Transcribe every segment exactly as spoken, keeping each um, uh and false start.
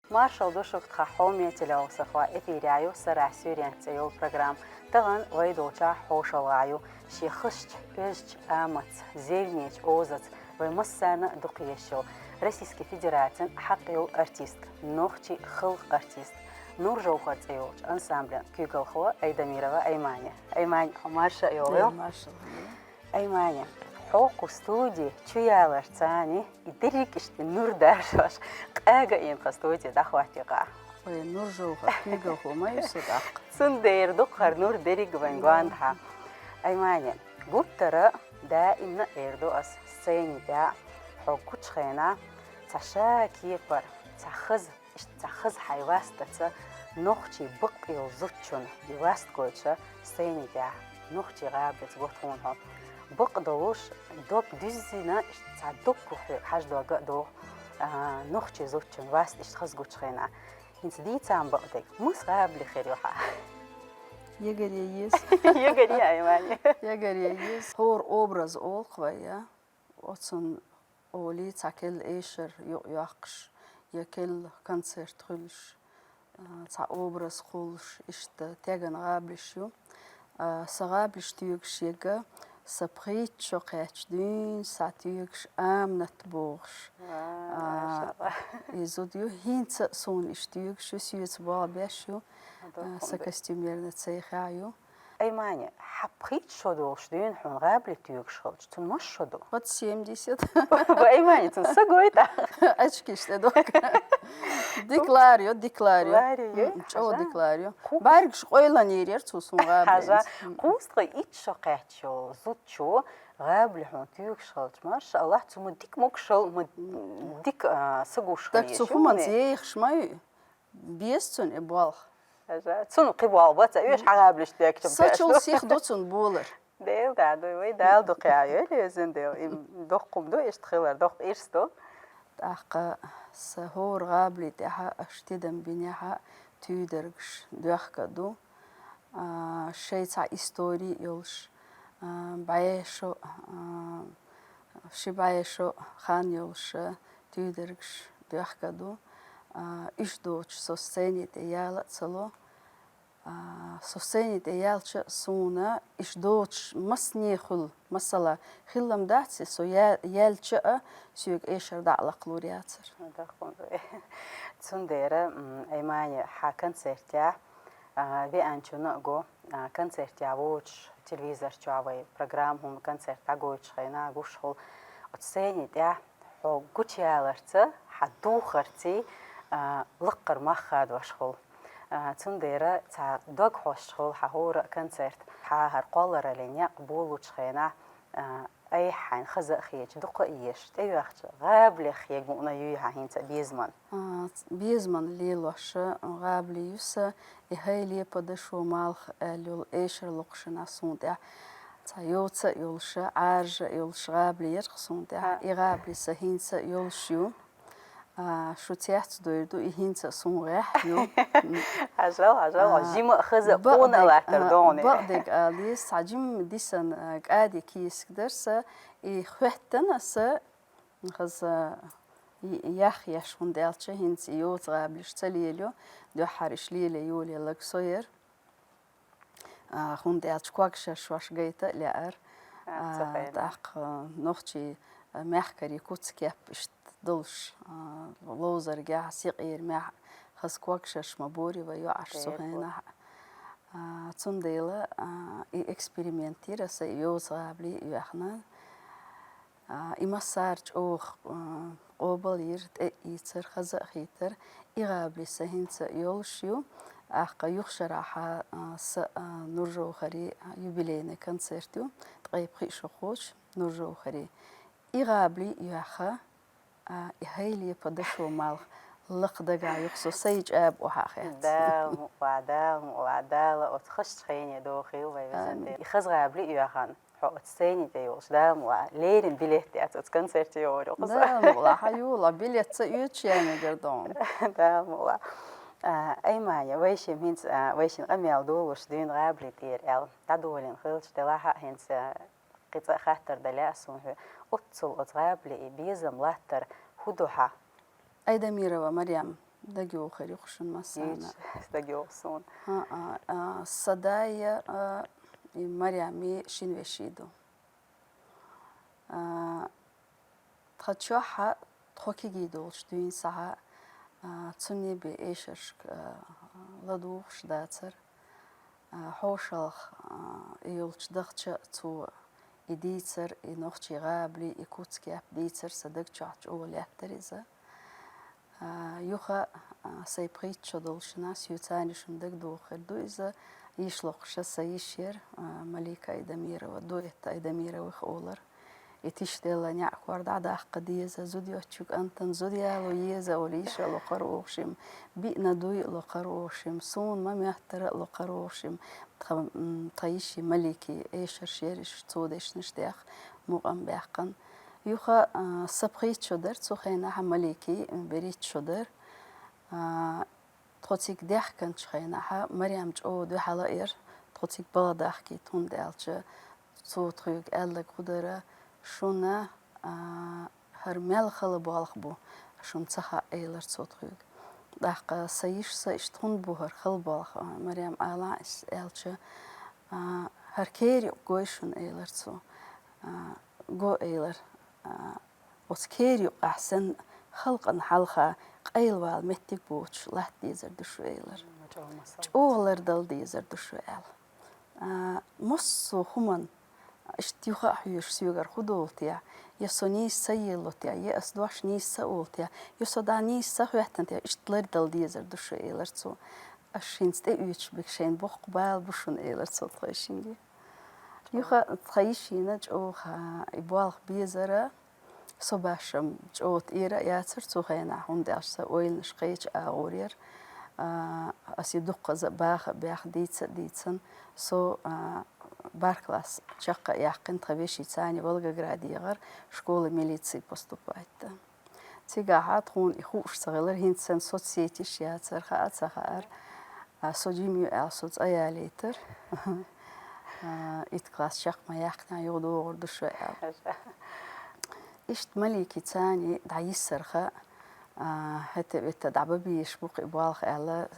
Маршал ду шуга, тха хьоме телеоалсахой, эфире ю «Сарахь суьйренца» цӀе йола программа. Тахан вай долча хьошалгӀа ю, шен хазача, оьзача амаца, зернеча озаца вай массарна а дукха езаш йола, Российски Федерацин хьакъ йола артистка, нохчий халкъа артистка, «Нур-Жовхар» цӀе йолча ансамблан куьйгалхо Айдамирова Аймани. Аймани, хьо марша йола. Ай, маршал. Аймани, хьо кху студе чу яларца цхьана, и деррига иштта нур дашош, къаьга а йина тха студе дӀахоттаергья. Вай «Нур-Жовхар» куьйгалхо ма ю со тӀаккха. Цундела ду-кх хӀара нур деррига вайна гондахьа. Аймани, гуттара а даимна а эр ду ас, сцени тӀа хьо гучу хенахь, цхьа ша кепара, цхьа хаза, иштта цхьа хаза хьайн вастаца, нохчий бакъ йолу зудчун и васт гойтуш, сцени тӀехь нохчий гӀабалца го тхуна хьо. Бакъ долуш, дог дуьззина, иштта цхьа доггах хьоьга хьажа дог а догӀу, а, нохчий зудчун васт иштта хаза гучу хенахь. ХӀинца дийцам бакъдерг, маса гӀабали хир ю хьан? Ягаре еза. Ягаре, Аймани. Ягаре еза. ХӀора образ олу-кх вай, я. Оцун олий цхьа керла эшар юкъайоккхуш, я керла концерт хуьлуш, а, цхьа образ кхуллуш, иштта теган гӀабалаш ю. А, сан гӀабалаш тоьгуш ерг, сан пхийтта шо кхаьчча дуьйна схьатоьгуш Аминат бохуш. Ва, а, машалла. И зуда ю, хӀинца а суна иштта тоьгуш ю, соьца болх беш ю, а, сан костюмерный цехехь ю. Аймани, хьан пхийтта шо долуш дуьйна хьуна гӀабали тоьгуш хилча, цунна масса шо ду? Под семьдесят. Ва, Аймани, цунна са гойту. Очкиш тӀе дог. Дика лар ю, дика лар ю. Лар ю, м, чӀогӀа дика лар ю. БӀаьргаш къойланера яра цо суна гӀабалца. Хьажа, кхузткъе итт шо кхаьчча йолу зудчо гӀабали хьуна тоьгуш хилча, машалла, цу ма дика могушалла, ма дика, а, са гуш хилла. Так цу хӀуманца ехаш ма ю. Беза цунна и болх. Хьажа, цунна кхин болх бац, оьшу хьан гӀабалаш тоьгучун. Са чул сих ду цунна болар. Дела да дуй, вай Дала дукха йойла, везан Дела, и доккха хӀума ду, иштта хилар, доккха ирс ду. ТӀаккха сан хӀора гӀабали тӀехь аша тидам бинехь а туьйдаргаш доьхка ду. А, шайн цхьа истори йолуш, а, бӀе шо, а, ши бӀе шо хан йолуш, а, туьйдаргаш доьхка ду. А, уьш доцуш со сцени тӀе яла а ца ло. А, со сцени тӀе яьлча а суна уьш доцуш массане хуьлу, масала, хилла-м дац, со я-, яьлча а соьга эшар дӀа а лакхалур яцара. Цундела, м, Аймани, хьан концертехь, а, веанчунна а го, а, концертехь воцуш, телевизор чохь вай программа хӀума, концерт дӀагойтуш хенахь гуш хуьлу, оцу сцени тӀехь хьо гучуяларца, хьан духарций, а, лаккхара мах хадош хуьлу. А, цундела цхьа дог хьош хуьлу хьан хӀора а концерт. Хьан хӀара кхоллараллин некъ болучу хенахь, а, айхьа хьайна хаза а хеташ, дукха а езаш, тӀейоьхча гӀабалех хьега мукъана юй хьан хӀинца а безаман? А, безаман лелош гӀабали ю сан, и «ХӀайле, падаш ву малх» аьлла йолу эшар локхушшехь суна тӀехь цхьа йоца а йолуш, Ӏаьржа а йолуш гӀабали яра-кх суна тӀехь. И гӀабали сан хӀинца а йолуш ю. А, шу цец дойр ду, и хӀинца а суна гӀеххьа ю. Хьажал, хьажал, а, жима а хаза а, къона а латтар догӀу. Бакъдерг ала еза, цхьа жима дисан, а, кӀади кийсак дара сан, и хӀоьттина сан, хаза, и, ях еш, хӀунда аьлча хӀинца и йоца гӀабалаш ца лелайо, дуьххьара иштта лелай йолаелларг со яра. А, хӀунда аьлча когашерш шоаш гайта а лаьара. А, тӀаккха нохчий, а, мехкарий куц-кеп иштта долуш, а, ловзаргехь, сикъермехь хаза когашерш ма бора вай йоӀарш цу хенахь. А, цундела, а, и эксперимент йира сан и йоца гӀабали а йоьхна. А, и массара чӀогӀа, а, къобал йира, тӀе а ийцира, хаза а хийтира. И гӀабали сан хӀинца а йолуш ю. ТӀаккха юха шарахь, а, сан, а, Нур-Жовхарий, а, юбилейный концерт ю, ткъе пхиъ шо кхочу Нур-Жовхарий. И гӀабали а йоьхна, а, и «ХӀайле, падаш ву малх» лакха дагахь ю-кх со, сайн чӀаба охьа а хетта. Дала мукъалахь, Дала мукъалахь, Дала оцу хазачу хене дохийла вай, везан Дела. И хаза гӀабали а йоьхна, хьо оцу сцени тӀе йолуш, Дала мукъалахь, леррина билет яц оцу концерте йогӀур ю-кх со. Дала мукъалахь, хьан йолахь, билет ца оьцуш ян мегар ду хьуна. Дала мукъалахь. А, Аймани, вайшимма хӀинца, а, вайшинна къамел долуш дуьйна гӀабали тӀера аьлла, дӀадолийна хилча, делахь а хӀинца, а, кхин цкъа а хаттар дан лаьа суна хьоьга, оццул оцу гӀабали и безам латтар хӀун ду хьан? Айдамирова Марем, ДагайоагӀа хӀама юкъ шун массанена. ДагайоагӀа суна. ХӀаа, а, са даи, а, и Марьями шин веший ду. А, тха чохь а тхо кегий долчу дуьйна сахьа, а, цунна бен эшаршка, а, ладугӀуш дацара. А, хьошалгӀа, а, и йолчу дахча цо и дийцар, и нохчийн гӀабали, и куц-кеп дийцар, сан даг чохь чӀогӀа лаьттара иза. А, юха, а, сайн пхийтта шо долчу хенахь, соьца цхьаьна шуна дагадогӀуш хир ду иза, йиша локхуш сан йиша яра, а, Малика Айдамирова, дуэт Айдамировых олура. И тиша делла неӀ кор дӀадаккха деза, зуда йоцчу кӀантана зуда яло еза олий йиша локхура оха шимма, биъна дуй локхура оха шимма, суна ма моьттара локхура оха шимма, тха, м, тхан йишин Маликин эшарш яра уьш, цо дешнаш деш, мукъам баьккхина. Юха, а, сан пхийтта шо дара цу хенахь, Маликин берхӀитта шо дара. А, тхо цига даьхкинчу хенахь, Марьям чӀогӀа дуьхьал а яра, тхо цига балха дахкийта, хӀунда аьлча цо тхоьга аьлларг хӀун дара: «Шуна, а, хӀара мел хала болх бу, шуна ца хаьа», — элира цо тхоьга. ТӀаккха сан йиша, сан иштта хӀунда бу хӀара хала болх, а, Марьям, алахьа иза, аьлча, а, хӀара кера юкъ гой шуна, элира цо. А, го, элира. А, оцу кера юкъахь санна халкъана хьалха къайлавала меттиг боцуш латта дезар ду шу, элира. ЧӀогӀа лардала дезар ду шу, аьлла. А, массо а хӀуманна иштта юха а хьоьжуш соьгара хӀун долу те, я со нийса ца елло те, я ас дош нийса ца олу те, я со дӀа нийса ца хӀоьттина те, иштта лардала дезар ду шу, элира цо. Аш хӀинца тӀеоьцуш берг шайна боккха бала бу шуна, элира цо тхайн йишинге. Юха тхан йишина чӀогӀа и болх безара, со башха-м чӀогӀа тӀера а яцара цу хенахь, хӀунда аьлча сан ойланаш кхечу агӀор яра. А, ас и дуккхаза а баха а баьхна, дийца а дийцина, со, а, бархӀ класс чекх а яьккхина, тхан вешица цхьаьна Волгограде яхара школа милиции поступать дан. Цигахь тхуна и хууш ца хилира, хӀинца санна соцсетиш яцара, хаа ца хаьара. А, со жима ю аьлла, со цӀа ялийтара. А, итт класс чекх ма яьккхинехь, юха догӀур ду шу аьлла. Иштта Маликица цхьаьна дӀайисарх, а, хӀета-вета дӀабан безаш бу-кх и болх аьлла,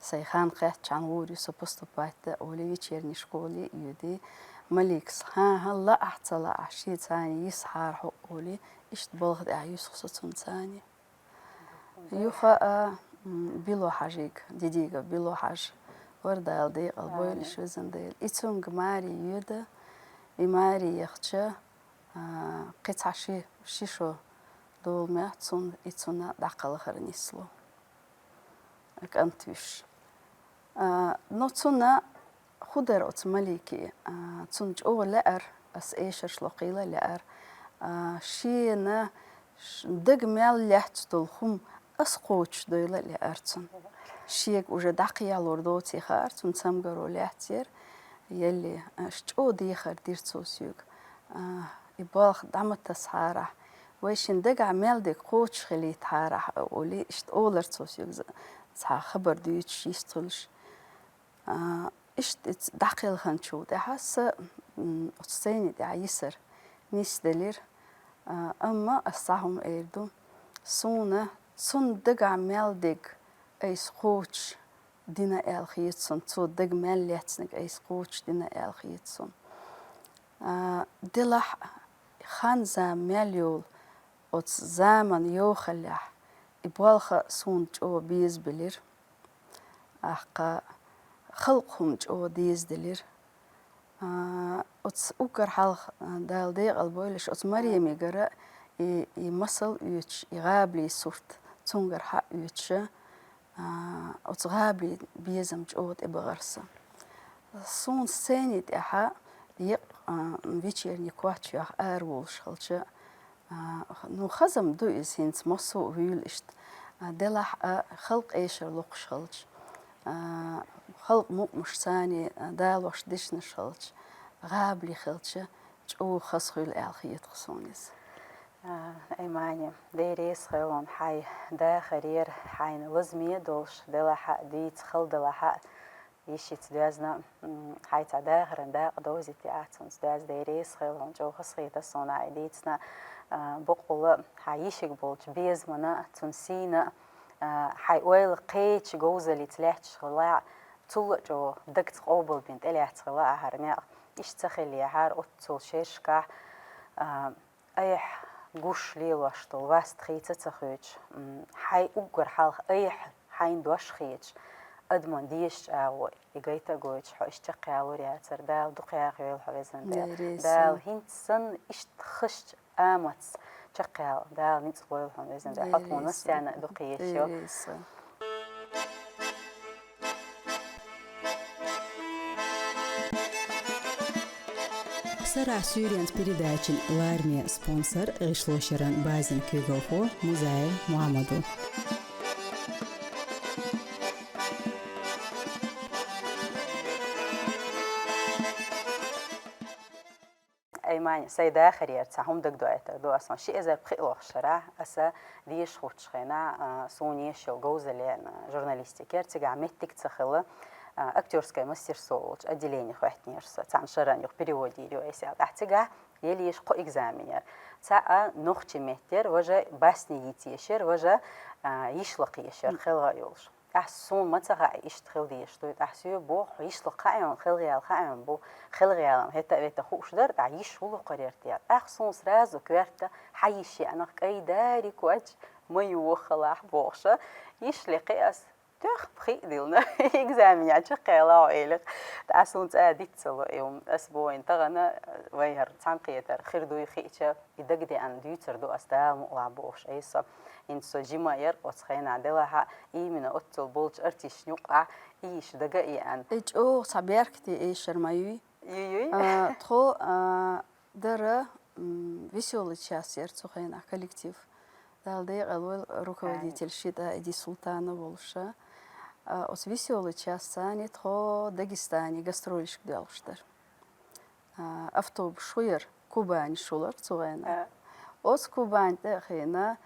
сайн хан кхеттачхьана гӀур ю со поступать дан олий, вечерний школе а оьдий. Маликас: «ХӀан-хӀа, лаахь ца лаахь, шеца цхьаьна йисхьара хьо», — олий, иштта балха тӀехь юьсу со цунна цхьаьна. Юха а, м, Било-Хьаьжига, Дидигов Било-Хьаьжа вара, Дала декъал бойла уьш, везан Дела. И цуьнга маре йоьду, и маре яхча, а, кхин цхьа ши, ши шо долу моьтту цунна, и цунна дӀакхалхар нисло. КӀант вуьш. А, но цунна хӀун дара оцу Маликин, а, цунна чӀогӀа лаьара, ас эшарш локхийла а лаьара, а, шена ш-, дага мел лаьцна долу хӀума ас кхочушдойла а лаьара цунна. Шега уже дӀакхелхалур доций хаьара цунна, цамгаро лаьцна яра, елли, а, ш-, чӀогӀа дехар дира цо соьга. А, и болх дӀа ма тасхьарахь, вай шина дагахь мел дерг кхочушхилийтахьарахь, олий, иштта олура цо соьга, цхьа хабар дуьйцуш йистхуьлуш. А, иштта иза дӀакхелхинчул тӀаьхьа сан, м, оцу сцени тӀехь йисар нисделира. А, амма ас цхьа хӀума эр ду. Суна цунна дагахь мел дерг айса кхочушдина аьлла хета суна, цо дага мел лаьцнарг айса кхочушдина аьлла хета суна. А, делахь хан-зама мел йолу оцу заманан йохаллехь и болх суна чӀогӀа безабелира. ТӀаккха халкъ хӀума чӀогӀа дезаделира. А, оцу уггар хьалха, а, Дала декъал бойла уьш, оцу Марьямигара и, и масал оьцуш, и гӀабали сурт цуьнгара хьаоьцуша, а, оцу гӀабали безам чӀогӀа тӀебахара сан. Суна сцени тӀехь екъ-, а, вечерний коч йоьхна ара волуш хилча, а, ну, хазам ду иза, хӀинца массо а вуьйла иштта. А, делахь а халкъ эшар локхуш хилча, а, халкъ мукъамаш царний, а, далош дешнаш хилча, гӀабали хилча, чӀогӀа хаза хуьлу аьлла хета-кх суна иза. А, Эмани, Дела реза хуьлда хьуна хьайн дахарера, хьайна лазаме а долуш, делахь а, дийца хала делахь а, йишица доьзна, м, хьайн цхьа дахаран дакъа довзийта аьлла цунца доьзна. Дела реза хуьлда хьуна, чӀогӀа хазахета суна хьайна дийцина, а, бакъволуш хьан йишига болчу безамана, цуьнан сийна, А, хьай ойла кхеча говзаллица лаьтташ хилла, цул а чӀогӀа дагца къобалбина тӀелаьцна хилла ахьар некъ. Иштта ца хиллехьара, оццул шерашкахь, а, айхьа гуш лелош долу васт хийца ца хуьйцуш, м, хьайн уггар хьалха айхьа хьайна дош хеташ, адаман дезачу агӀор и гайта а гойтуш, хьо иштта чекхъялур яцара, Дала дукха яхъйойла хьо, везан Дела. Дала хӀинца санна иштта хазачу амаца чекхъяла, Дала ницкъ лойла хьуна, везан Дела. Хьо тхуна массарна а дукха езаш йо. Сарахь суьйренца передачин лараме спонсор — гӀишлошъяран базин куьйгалхо Музаев Мухьаммад ву. Аймани, сайн дахарера цхьа хӀума дагадоуьйтур ду ас. Ши эзар пхиъ лоху шарахь аса деша хӀуттучу хенахь, а, суна еш йолу говзаллин, а, журналистикера, цигахь меттиг ца хилла, а, актёрское мастерство олучу отделенехь хӀоьттинера со, цхьана шарна юха перевод йийр ю айса аьлла. ТӀаккха цигахь елла еш кхо экзамен яра. Цхьаъ нохчийн меттера, важа басни йийца еш яра, важа, а, йиш лакха еш яра, хелха йолуш. ТӀаккха суна ма ца хаьа, иштта хила дезаш ду. ТӀаккха соьга боху, хьо йиш лакха хаьа хьуна, хелха яла хаьа хьуна бу, хелха яла хӀетта а, ветта а хууш дара, тӀаккха йиш хӀун лакхара яра те. ТӀаккха суна сразу коьрта хьан йиш еана, кӀайн дарик вач, ма йохалахь бохуша, йиш лекхи ас, туьх пхиъ дилна, экзаменехь чекхъяла хьо элира. ТӀаккха суна цкъа диц ца ло и хӀума. Ас бохийна тахана, вай хӀара цхьаьнакхетар хир дуй хиъча, и дагадеана дуьйцур ду ас, Дала мукъ лахь бохуш айса со. ХӀинца со жима а яра оцу хенахь, делахь а, именно оццул болчу артисташна юкъахь и йиш дага а еана. И чӀогӀа цхьа беркате эшар ма юй. Юй, юй. А, тхо, а, дара, м, «Весёлый час» яра цу хенахь коллектив. Дала декъал войла, руководитель Шита Эди Султанов волуша. А, оцу «Весёлый час» царна тхо Дагестане гастролешка доьлхуш дара. А, автобус шу яра, Кубани шу лара цу гӀайна. А. Оцу Кубани тӀе а хиъна,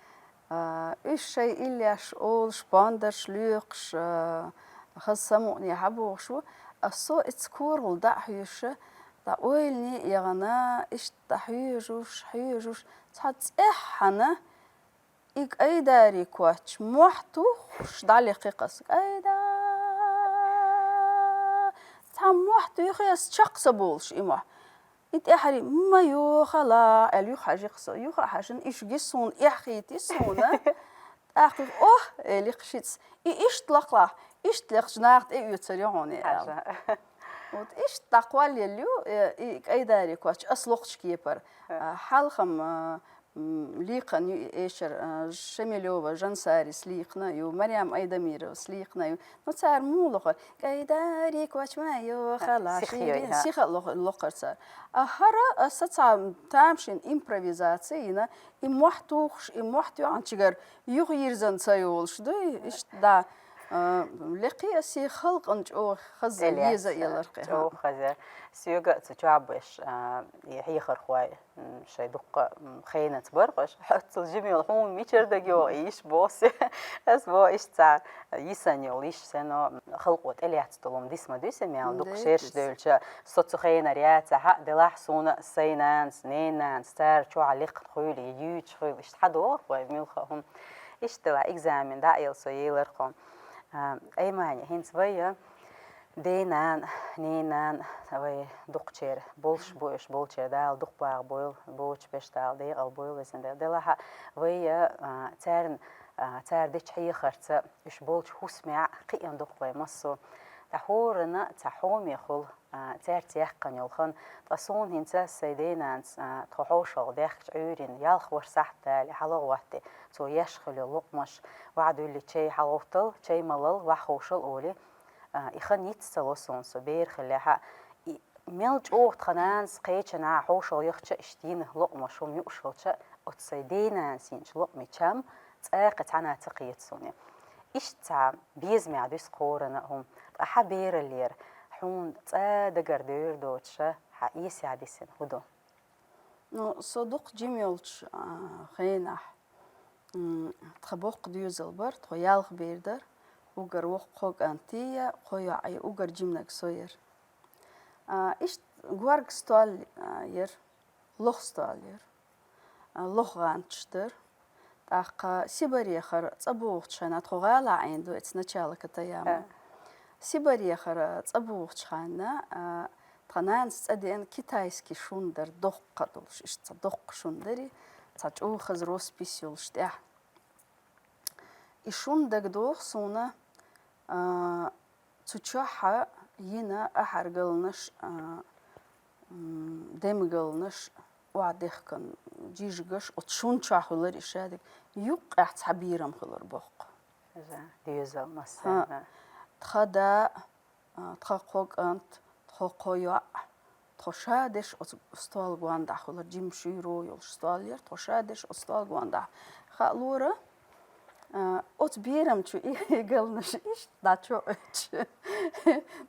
а, уьш шайн иллеш олуш, пондарш лоькхуш, а, хаза самукъане хьабогӀуш ву. А со ица корахула дӀа а хьоьжуша, дӀа ойлане а яхана, иштта дӀа хьоьжуш, хьоьжуш, цхьа цӀеххьана, и кӀайдари коч мохь тухуш дӀалекхи кхас. КӀайда! Цхьа мохь туьйхи ас чекх ца болуш и мохь. И тӀаьхьари, ма йохала, аьлла, юха хьажи кхас. Юха а хьажина, иш гис суна, эхь хийти суна. ТӀаккха, ох, элира шица. И иштта лакхлахь, иштта лекхачу наха тӀе оьцур ю хьуна, аьлла. Вот иштта дӀакхоллаелла ю, э, и кӀайдари коч, ас локхучу кепара. А, хьалхам, а, м, лийкхина ю и эшар, а, Шемелёва Жансарис лийкхина ю, Марьям Айдамировас лийкхина ю. Ну, цара муха лохура? КӀайдарик вач ма йохала, сиха йой, шире, ха. Сиха лох-, лохура цара. А хӀара, а, аса цхьа тамашийна импровизация йина, и мохь тухуш, и мохь тоьхначигара юха йирзина ца йолуш дуй, иштта да. А, лекхи аса халкъана чӀогӀа хаза еза елар кхин. ЧӀогӀа хаза. Соьга а цу чохь беш, а, и хьехархой, м, шайн дуккха, м, хенаца баркъаш, хьоццул жима йолу хьуна мичара дага йогӀу и йиш боху. Ас боху, иштта цхьа йисана йолу йиш сено, м, халкъо тӀелаьцна долу хӀума дис ма дуьсу, мел дукха шераш девлча, со цу хенара яцахь а, делахь суна сайн нанас, ненан нанас, цара чохь лекхна хуьлу, я юьйцуш хуьлу, иштта хьадогӀу вай муьлхха хӀума. Иштта делахь экзамен дӀа а елла со елар кхо. А, Аймани, хӀинца вай, а, Ден-нана, ненан-нана, вай дукхачеран болуш бу уьш, болчеран Дала дукха баха бойла, боцуш берш Дала декъал бойла, везан Дела. Делахь а вай, а, царна, а, цара дечу хьехарца, уьш болчу хӀусамехь кхиъна ду-кх вай массо а. Ткъа хӀоранна цхьа хьоме хуьлу, а, цаьрца яьккхина йолу хан. Ткъа суна хӀинца сайн ден-нанас, а, тхо хьошалгӀа даьхкича Ӏуьйранна ялх-ворхӀ сахьт далий, хьалагӀоттий, цо еш хилла йолу лукъамаш, ваьхьа дуьллий чай хьалагӀовттал, чай малал, ваьхьа ховшал олий. А, и хан йиц ца ло суна, со бер хиллехь а, и мел чӀогӀа тхан нанас кхечанхьа хьошалгӀа яхча а, иштта йина лукъамаш хӀума юуш хилча а, оцу сайн ден-нанас йинчу лукъамийн чам цкъа кхин цхьанхьа ца кхета суна. Иштта цхьа безамехь дуьсу хӀоранна а хӀума. Ткъа хьан бераллера хьуна цкъа дагара девр доцуша, хьан эсехь дисина хӀун ду? Ну, со дукха жима йолчу, а, хенахь, м, тхан боккха доьзал бара, тхо ялх бер дара, уггар воккха кхо кӀант я, кхо йоӀ я, уггар жиманиг со яра. А, иштта горга стол, а, яра, лоха стол яра. А, лоха гӀанташ дара. ТӀаккха Сибарехара цӀа богӀучу хенна, тхо гӀала Ӏийна ду, эца начала Катаяма. Сибарехара цӀа богӀучу хенна, а, тхан нанас цӀа деана китайский шун дара, доккха долуш, иштта цхьа доккха шун дари, цхьа чӀогӀа хаза роспись йолуш тӀехь. И шун дагадогӀу суна, а, цу чохь йина ахьаргалнаш, а, м, демгалнаш, охьадехкан жижигаш, оцу шун чохь хуьлура и шадерг, юккъехь цхьа берам хуьлура боху. Иза доьзал массарна. ХӀа. Тхан да, а, тхан кхо кӀант, тхо кхо йоӀ, тхо шадерш оцу стол гондахь хуьлура, жима шуьйро йолуш стол яра, тхо шадерш оцу стол гондахь. Хаалора, а, оцу берам чу и, и галнаш иштта дӀачоьхьуьйтуш.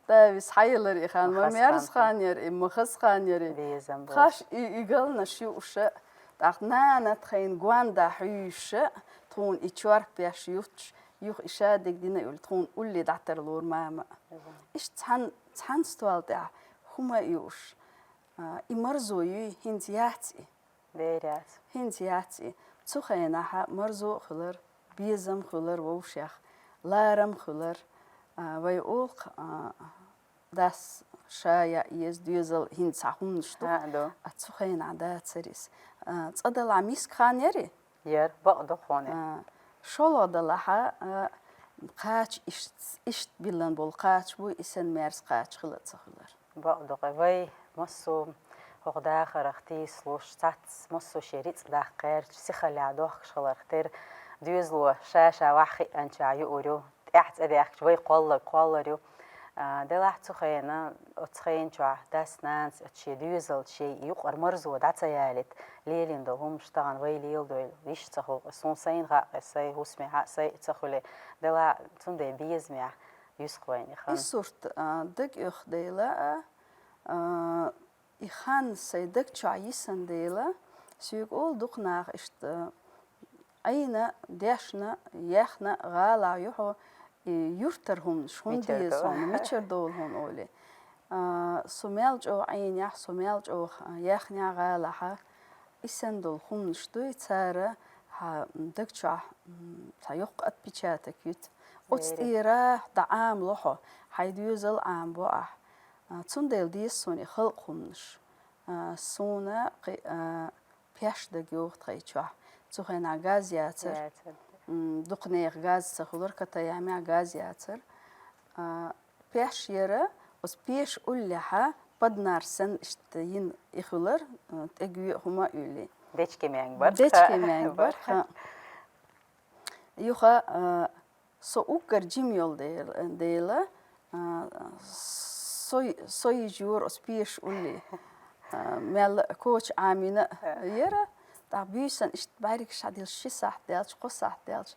Давис хьаелара и хан, ма мерза хан яра и, ма хаза хан яра и. Безам болуш. Тхаш и, и галнаш юуша, тӀаккха нана тхайна гондахь хьуьйша, тхуна и чорпа пеш юттуш, юха и шадерг дина а йолу, тхуна улле дӀатарлора мама. Мгм. Иштта цхьана, цхьана стол тӀехь хӀума а юуш, а, и марзо юй, хӀинца яц и. Дера яц. ХӀинца яц и. Цу хенахь марзо а хуьлура, безам а хуьлура вовшех, ларам а хуьлура, а, вай олу-кх, а, дас ша яа еза доьзал хӀинца хьан хӀуманаш ду. А, ду. А цу хенахь дацара иза. А, цкъа делахь миска хан яра и? Яра, бакъ ду хьуна. А, шолгӀа делахь, а, кхача ишт-, иштта биллина болу кхача бу, и санна мерза кхача хила а ца хуьлура. Бакъ ду-кх, вай массо а хӀокху дахарх тийсалуш, цхьацца массо а шен рицкъ даккха гӀерташ, сихаллехь дохкуш хиларх тера доьзало ша-ша ваьхьа хиъначохь юур ю. ТӀаьхьа цӀа даьхкича вай кхолларг кхоллар ю. А, делахь цу хенахь, оцу хенан чохь дас-нанас оцу шен доьзалца шен юкъара марзо дӀа ца ялийта, лелийна долу хӀуманаш тахана вай леладойла йиш ца хуьлу. Суна сайна хаьа, сайн хӀусамехь а, сайн а ца хуьлий. Делахь цундела безамехь юьсу-кх вайна и хан. И сурт, а, дага оьху дела, а, а, и хан сайн даг чохь йисина дела, соьга олу дукха наха иштта, Ӏийна, дешна, яьхна гӀалахь ю хьо, и юьртара хӀуманаш хӀунда деза хьуна, мичара долу хьуна олий. А, со мел чӀогӀа Ӏийнехь, со мел чӀогӀа яьхнехь гӀалахь, и санна долу хӀуманаш дуй, цара хьан даг чохь, м, цхьа йоккха отпечаток юьту. Оцу тӀера дӀа Ӏамало хьо, хьайн доьзал Ӏамабо ахь. А, цундела деза суна и халкъан хӀуманаш. А, суна кхин, а, пеш дага йогӀу тхайн чохь. Цу хенахь газ яцара. Яцара. М, дукха нехан газ ца хуьлура, Катаямехь газ яцара. А, пеш яра, оцу пешан уллехь паднар санна иштта йина и хуьлура, а, тӀе гоьа хӀума а юьллий. Дечке маьнга бара. Дечке маьнга бара, хӀа. Юха, а, Со уггар жима йолу дела, дела, а, со, со йижа йора оцу пешан улле. А, мел коча Ӏамийна яра, тӀаккха буьйсанна иштта бӀаьргаш схьаделча, ши сахьт даьлча, кхо сахьт даьлча,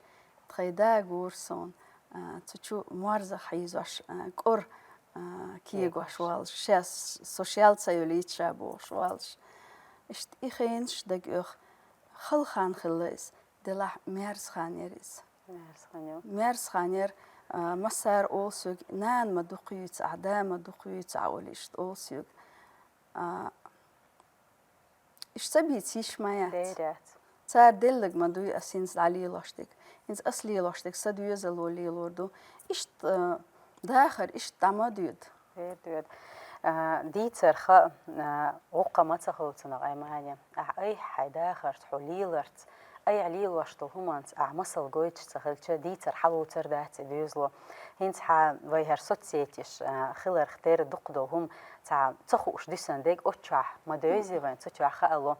тхайн да гора суна, а, цу чу морзах хьийзош, а, кӀора, а, кегош волуш, шаьш, со шел ца йолийта ша бохуш волуш. Иштта и хенаш дага оьху, хала хан хилла иза, делахь мерза хан яра иза. Мерза хан ю. Мерза хан яра, а, массара олу соьга, нана ма дукха юьйцу ахь, да ма дукха юьйцу ахь олий, иштта олу соьга. А, иштта ца бийца йиш ма яц. Дера яц. Цара деллаг ма дуй ас хӀинца дӀалелош дерг. ХӀинца ас лелош дерг сан доьзало лелор ду. Иштта, а, дахар иштта дӀа ма доьду. Дера доьду. А, дийцар хаьа, а, гӀуллакх ма ца хуьлу цунах, Аймани. Ахь айхьа хьайн дахарца, хьо леларца, айхьа лелош долу хӀуманца ахь масал гойтуш ца хилча, дийцар хьалоцур дац и доьзало. ХӀинца хьан вай хӀара соцсетеш, а, хиларх тера дукха долу хӀума цхьа ца хууш дисина дерг оцу чохь ма девзи вайн, цу чохь хаало.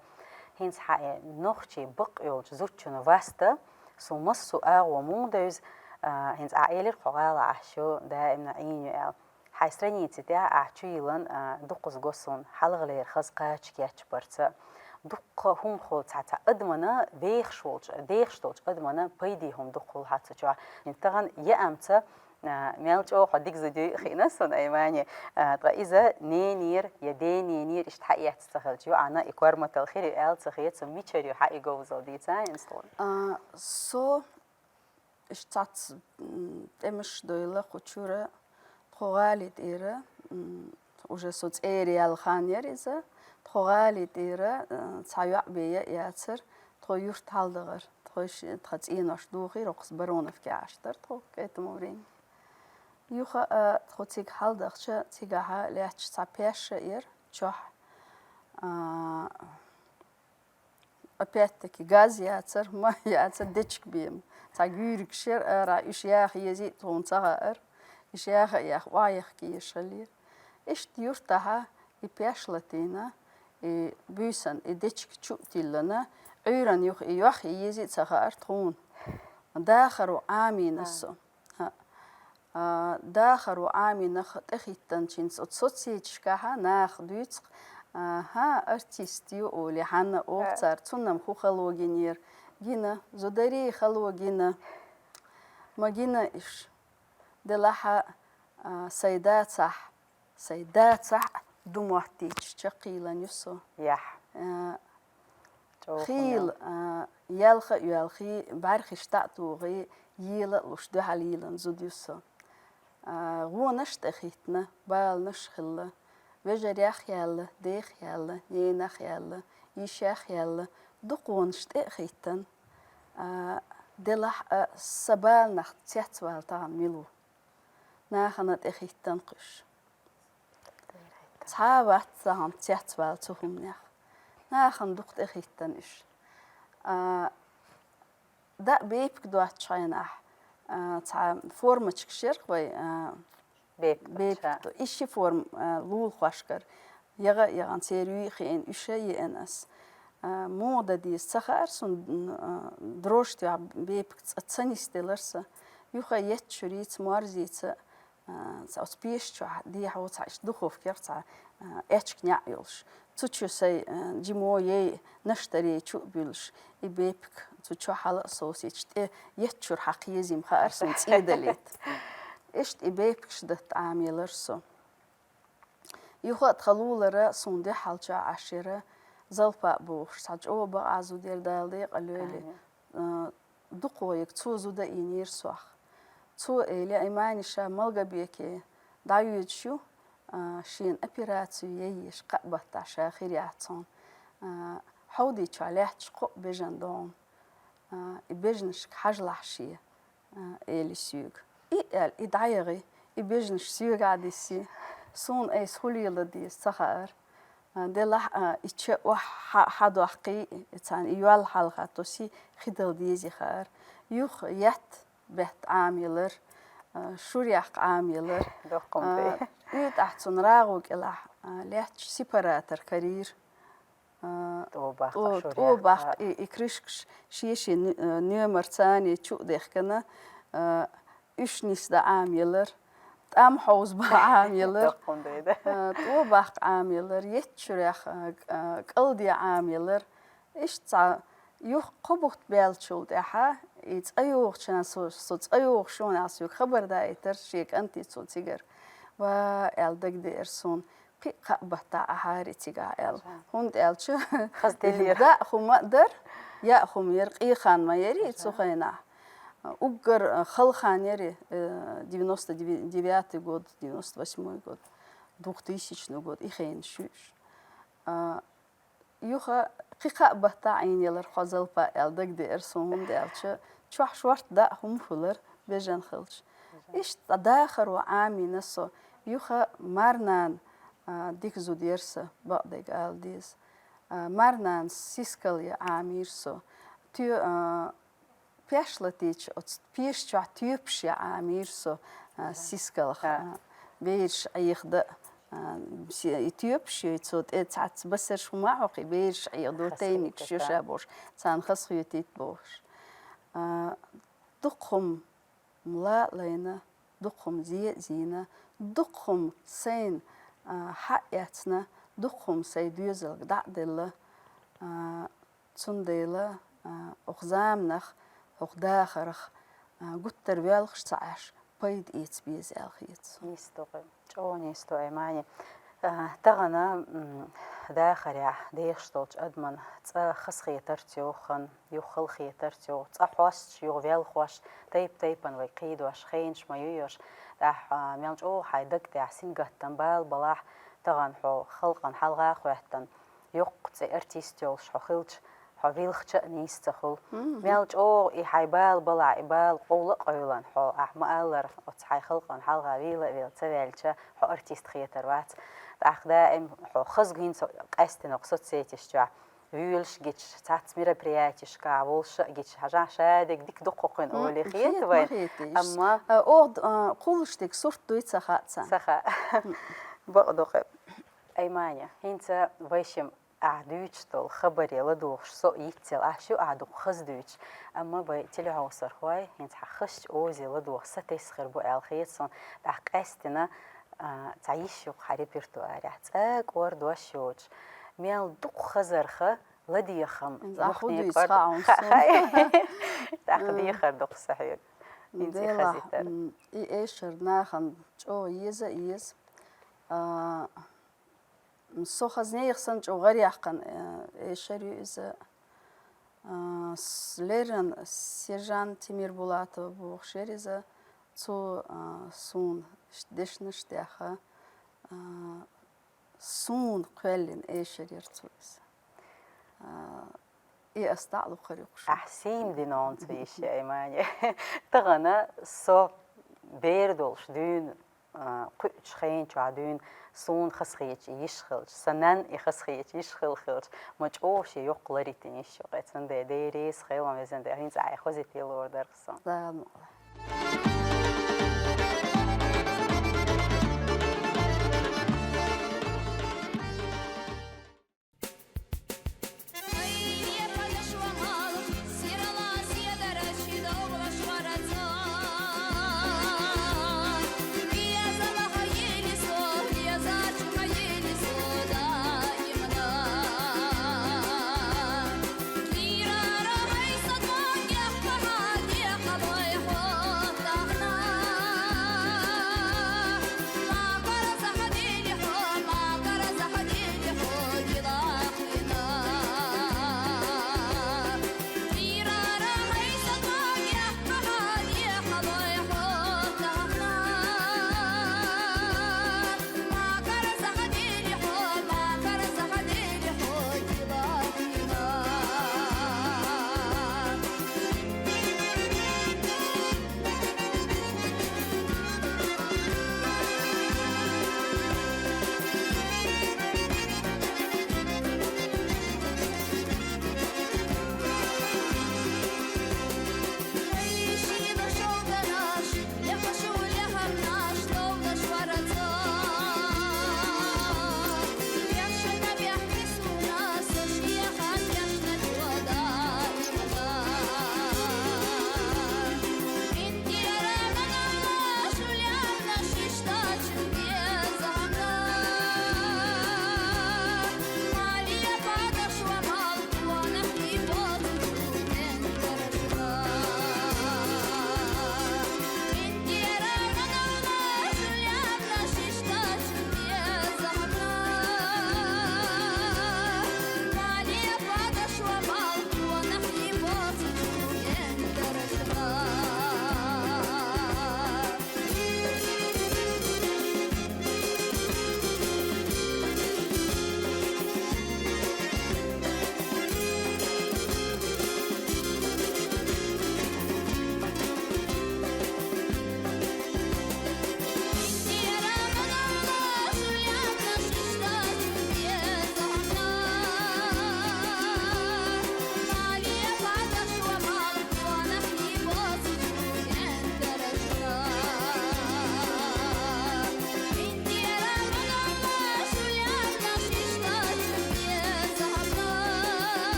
ХӀинца хьан и нохчий бакъ йолчу зудчунна васта, суна массо а агӀо муха девза, а, хӀинца ахь элира, кху гӀала Ӏаш ю, даимна Ӏийна ю аьлла. Хьайн страници тӀехь ахь чуйиллина, а, дукхаза го суна, хьалхалера хаза кхача кечбарца. Дуккха хӀума хуьлу цхьа, цхьа адамана вехаш волчу, дехаш долчу адамана пайде хӀума дукха хуьлу хьан цу чохь. Тахана яамца, а, мел чӀогӀа хьо дика зуда юй хиъна суна, Аймани. А, ткъа иза ненера я дененера иштта хьаэцна ца хилча, юкъана и корматалла хир ю аьлла ца хета суна, мичара ю хьан и говзалла дийца хӀинца тхуна? А, со Иштта цхьацца, м, тӀемаш дойла кху чуьра, тхо гӀали тӀера, м, уже со цӀера яьлла хан яра иза, тхо гӀали тӀера, э, цхьа йоӀ бен яцара, тхо юрт хьалдахара, Хойш тха цӀенош дохийра, укхаза Бароновке Ӏаш дара тхо к этому времени. Юха а тхо цига хьалдахча, цигахьа лаьтташ цхьа пеш а яр, чохь, а, опять-таки, газ яцар, ма яцар, дечиг бема. Цхьа гуьйригаш яр ара, уьш яха езий тхуна ца хаьара. Уьш яха а яха, охьаяхка езаш хилира. Иштта юртахьа и пеш латийна, и буьйсан, и дечиг чу а тиллана, Ӏуьйранна юха и йоха езий ца хаьара тхуна. Дахаро Ӏамийна со. А, дахаро Ӏамийнах тӀехӀиттанчуьнца оцу соцсеташкахьа наха дуьйцу-кх, а, хӀа, артист ю олий, хьанна оха цара, цунна-м хӀун хало гинера. Гина, зударий, хало гина. Ма гина уьш. Делахь а, а, сайн дацахь, сайн дацахь ду моттийча чаккхийлан ю со. Яхь. А, чӀогӀа хийла, а, ялха а йоьлхий, бӀаьрхиш дӀа а тухий, ела а луш, дуьхьал йийлан зуда ю со. А, гӀонаш а тӀехӀиттина, баланаш а хилла. Вежарех а яьлла, дех а яьлла, ненах а яьлла, йишех а яьлла, дукха гӀонаш тӀе а хӀиттина. А, делахь а, сан баланах цецвала тахана мила ву? Нахана тӀехӀиттина-кх уьш. Цхьа а вац тахана цецвала цу хӀуманех. Нахана дукха тӀехӀиттина уьш. А, даа бепиг доцучу хенахь, а, цхьа формочкаш яр-кх вай, а, бепиг, бепиг до-, и ши форма, а, лулахошкара. ЯгӀа а яхана, церан юй а хиъна, уьш а йиъна ас. А, муха дан деза ца хаьара суна, м, а, дрожь тоьхна бепиг цкъа ца нисделара сан. Юха етташ шурица, морзица, а, цхьа оцу пеша чохь дехьо цхьа иштта духовка яр цхьа, а, аьчка неӀ йолуш. Цу чу сайн, а, жимо яй, наштар яй чу а буьллуш, и бепиг цу чу хьала а совсийташ тӀе етташ шура хьакха езий-м хаьара суна цӀий далийта. Иштта и бепигаш датта Ӏамаелара со. Юха а тхан лулара суна дуьхьалчохь Ӏаш яра Залпа а бохуш, цхьа чӀогӀа бакъахь зуда яра, Дала декъала йойла. Амин. А, дукхахйолу цо зуда а йинера сох. Цо элира, и Мани ша Малгобеке дӀайоьдуш ю, а, шена операцию яйеш, кхаа баттахь ша хир яц хьуна. А, хьовдийчохь лаьтташ кхоъ бежана догӀу. А, и бежанашка хьажалахь шен. А, эли соьга. И аьлла, и дӀаяхи, и бежанаш соьгахь дисси. Суна айса хӀун леладан деза ца хаьара. А, делахь а, и ча охьа хьа-, хьадоккхий, и царна и йол хьалха тосий, хи дала дезий хаьара. Юха етта бетта Ӏамаелара, а, шурехь Ӏамаелара. Доккхун А, бе. УьйтӀахь цунна рагӀу кӀелахь, а, лаьтташ сепаратор карийра. А, тӀо баккха, тӀо, шурехь тӀо баккха, а. И, и крышкаш шен-шен н-, а, номер царна чу а дехкана, а, уьш нисдан Ӏамаелара, тӀам хьовзабан Ӏамаелара. Доккхун бе, да. А, тӀо баккха Ӏамаелара, етташ шурехь, а, к-, а, кӀалде Ӏамаелара. Иштта цхьа юха кхо бутт баьллачул тӀаьхьа, и цӀа йогӀучу хенахь со, со цӀа йогӀуш ю аьлла соьга хабар даийтара шен кӀанте цо цигара. Ва, аьлла дагадеара суна. Кхин а кхаа баттахь Ӏахьара и цигахь аьлла. Ша. ХӀунда аьлча, хаза делира. Даа хӀума а дара, яа хӀума яра, къехан ма яра и цу хенахь. Уггар, а, хала хан яра и, э, девяносто девятый год, девяносто восьмой год, двухтысячный год, и хенаш ю уьш. А, юха кхин кхаа баттахь Ӏийна ялара хьо, Залпа, аьлла дагадеара суна, хӀунда аьлча чохь шортта даа хӀума хилара, бежана хилча. Иштта дахаро Ӏамийна со, юха марнана, а, дика зуда яра сан, бакъдерг ала деза. А, марнанас сискал ян Ӏамийра со. Тоь-, а, пеш латийча, оцу пеша чохь тоьпаш ян Ӏамийра со, а, сискалах, а, бераш Ӏехадан, а, се-, и тоьпаш йой, цо тӀе цхьацца басарш хӀума а хьокхий, бераш Ӏехадо, тайникаш йо ша бохуш, царна хазахетийта бохуш. А, дукха хӀума ла а лайна, дукха хӀума зе а зийна, дукха хӀума сайна, а, хьа а эцна, дукха хӀума сайн доьзалга дӀа а делла, а, цундела, а, окху заманах, хӀокху дахарах, а, гуттар воьлхуш ца Ӏаш, пайда эца беза аьлла хета суна. Нийса ду, чӀогӀа нийса ду, Аймани. А, тахана, м, дахарехь дехаш долчу адаман цкъа хазахетарца йоху хан, юха халахетарца йоху, цкъа хьосташ, юха велхош, тайп-тайпана вай кхийдош, хенаш ма ю йош, тӀаьхьа, а, мел чӀогӀа хьайн даг тӀехь сингаттам бала балахь, тахана хьо халкъана хьалха а хӀоьттина, йоккха цӀе артист йолуш хьо хилча, хьо вилхча а нийса ца хуьлу. Мгм. Мел чӀогӀа и хьайн бала балахь, и бала къовла а къевлина хьо, ахь ма-аллара, оцу хьайн халкъана хьалха вийла а велла ца ваьлча, хьо артист хетар вац. ТӀаккха даим хьо хаза хӀинца къаьстина кху соцсеташ чохь вуьйлуш гича, цхьацца мероприятешкахь волуш а гича, хьажахь, шадерг дика ду кху кхуьнан олий хета вайн. Амма, а, оха, а, кхуллуш дерг сурт дуй ца хаьа царна. Ца хаьа. Бакъ ду-кх. Аймани, хӀинца вай шимма ахь дуьйцуш долу хабаре ладугӀуш со а йицъелла, ахь шу ахь дукха хаза дуьйцуш. Амма вай телехьовсархой, хӀинца хьан хазачу озе ладогӀа сатесна хир бу аьлла хета суна, тӀаккха къаьстина, а, цхьа йиш ю-кх хьан репертуарехь, цкъа кӀордош йоцуш. Мел дукха хазарх ладегӀа хӀума. ХӀинца ахь хӀун дуьйцу хаьа хьуна суна. ТӀаккха дехар ду-кх сан хьоьга. ХӀинца и хазийтар. Делахь, м, и эшар нахана чӀогӀа еза а еза. А, Со хаза нехан санна чӀогӀа гӀараяьккхина, э, эшар ю иза. А, с-, леррина Сержант Тимирбулатова бохуш яра иза. Цо, а, суна ш-, дешнаш а даьхна, а, суна кхоьллина эшар яра цо иза. А, и ас дӀа а локхур ю-кх шуна. Ахь сийна дина хьуна цу йишин, Аймани. Тахана со бер долуш дуьйна а, кхуьучу хенчохь дуьйна суна хазахеташ йиш хилча, сан нанна и хазахеташ йиш хилла хилча, ма чӀогӀа шен йоккха ларитина йиш ю-кх. Цундела Дела реза хуьлда, везан Дела, хӀинца ахь хазийта луур дара-кх суна. Дала мукъ лахь.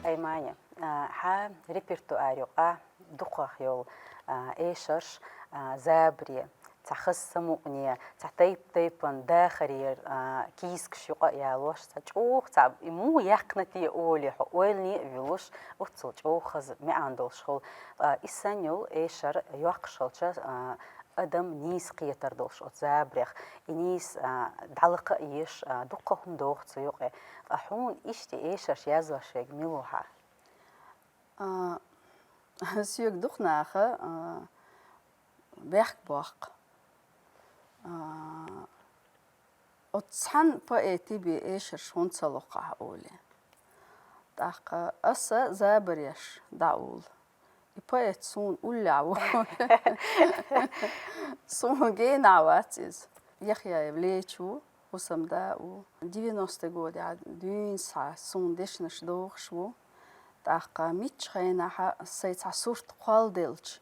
Аймани, А, хьа репертуар юкъа дукхагӀа йола, а, эшарш, а, забаре, цхьа хаза самукъане, цхьа тайп-тайпан дахарера, а, кийсакаш юкъа а ялош, цхьа чӀоагӀа, цхьа и муха яьккхина те олий хьо, ойлане а вуьллуш, оццул чӀоагӀа хаза маьӀан долуш хул. Ткъа и санна йола эшар йоккхуш хилча, а, адам нийса кхетар долуш оцу забарех, и нийса, а, дӀалакха а еш, а, дуккха хӀума догӀу цу юкъе. Ткъа хьуна иштта эшарш язъеш верг мила ву хьа? А, соьга дукха наха, а, бехк боккху. А, оцу цхьана поэта бен эшарш хӀунда ца локху ахь олий. ТӀаккха аса забареш дӀауллу. И поэт суна уллехь ву. Суна генахь вац иза. Яхъяев Леча ву, хӀусамда а ву. Девяностые годехь дуьйна схьа суна дешнаш дохуш ву. ТӀаккха мичча хенахь сайн цхьа сурт кхолладелча,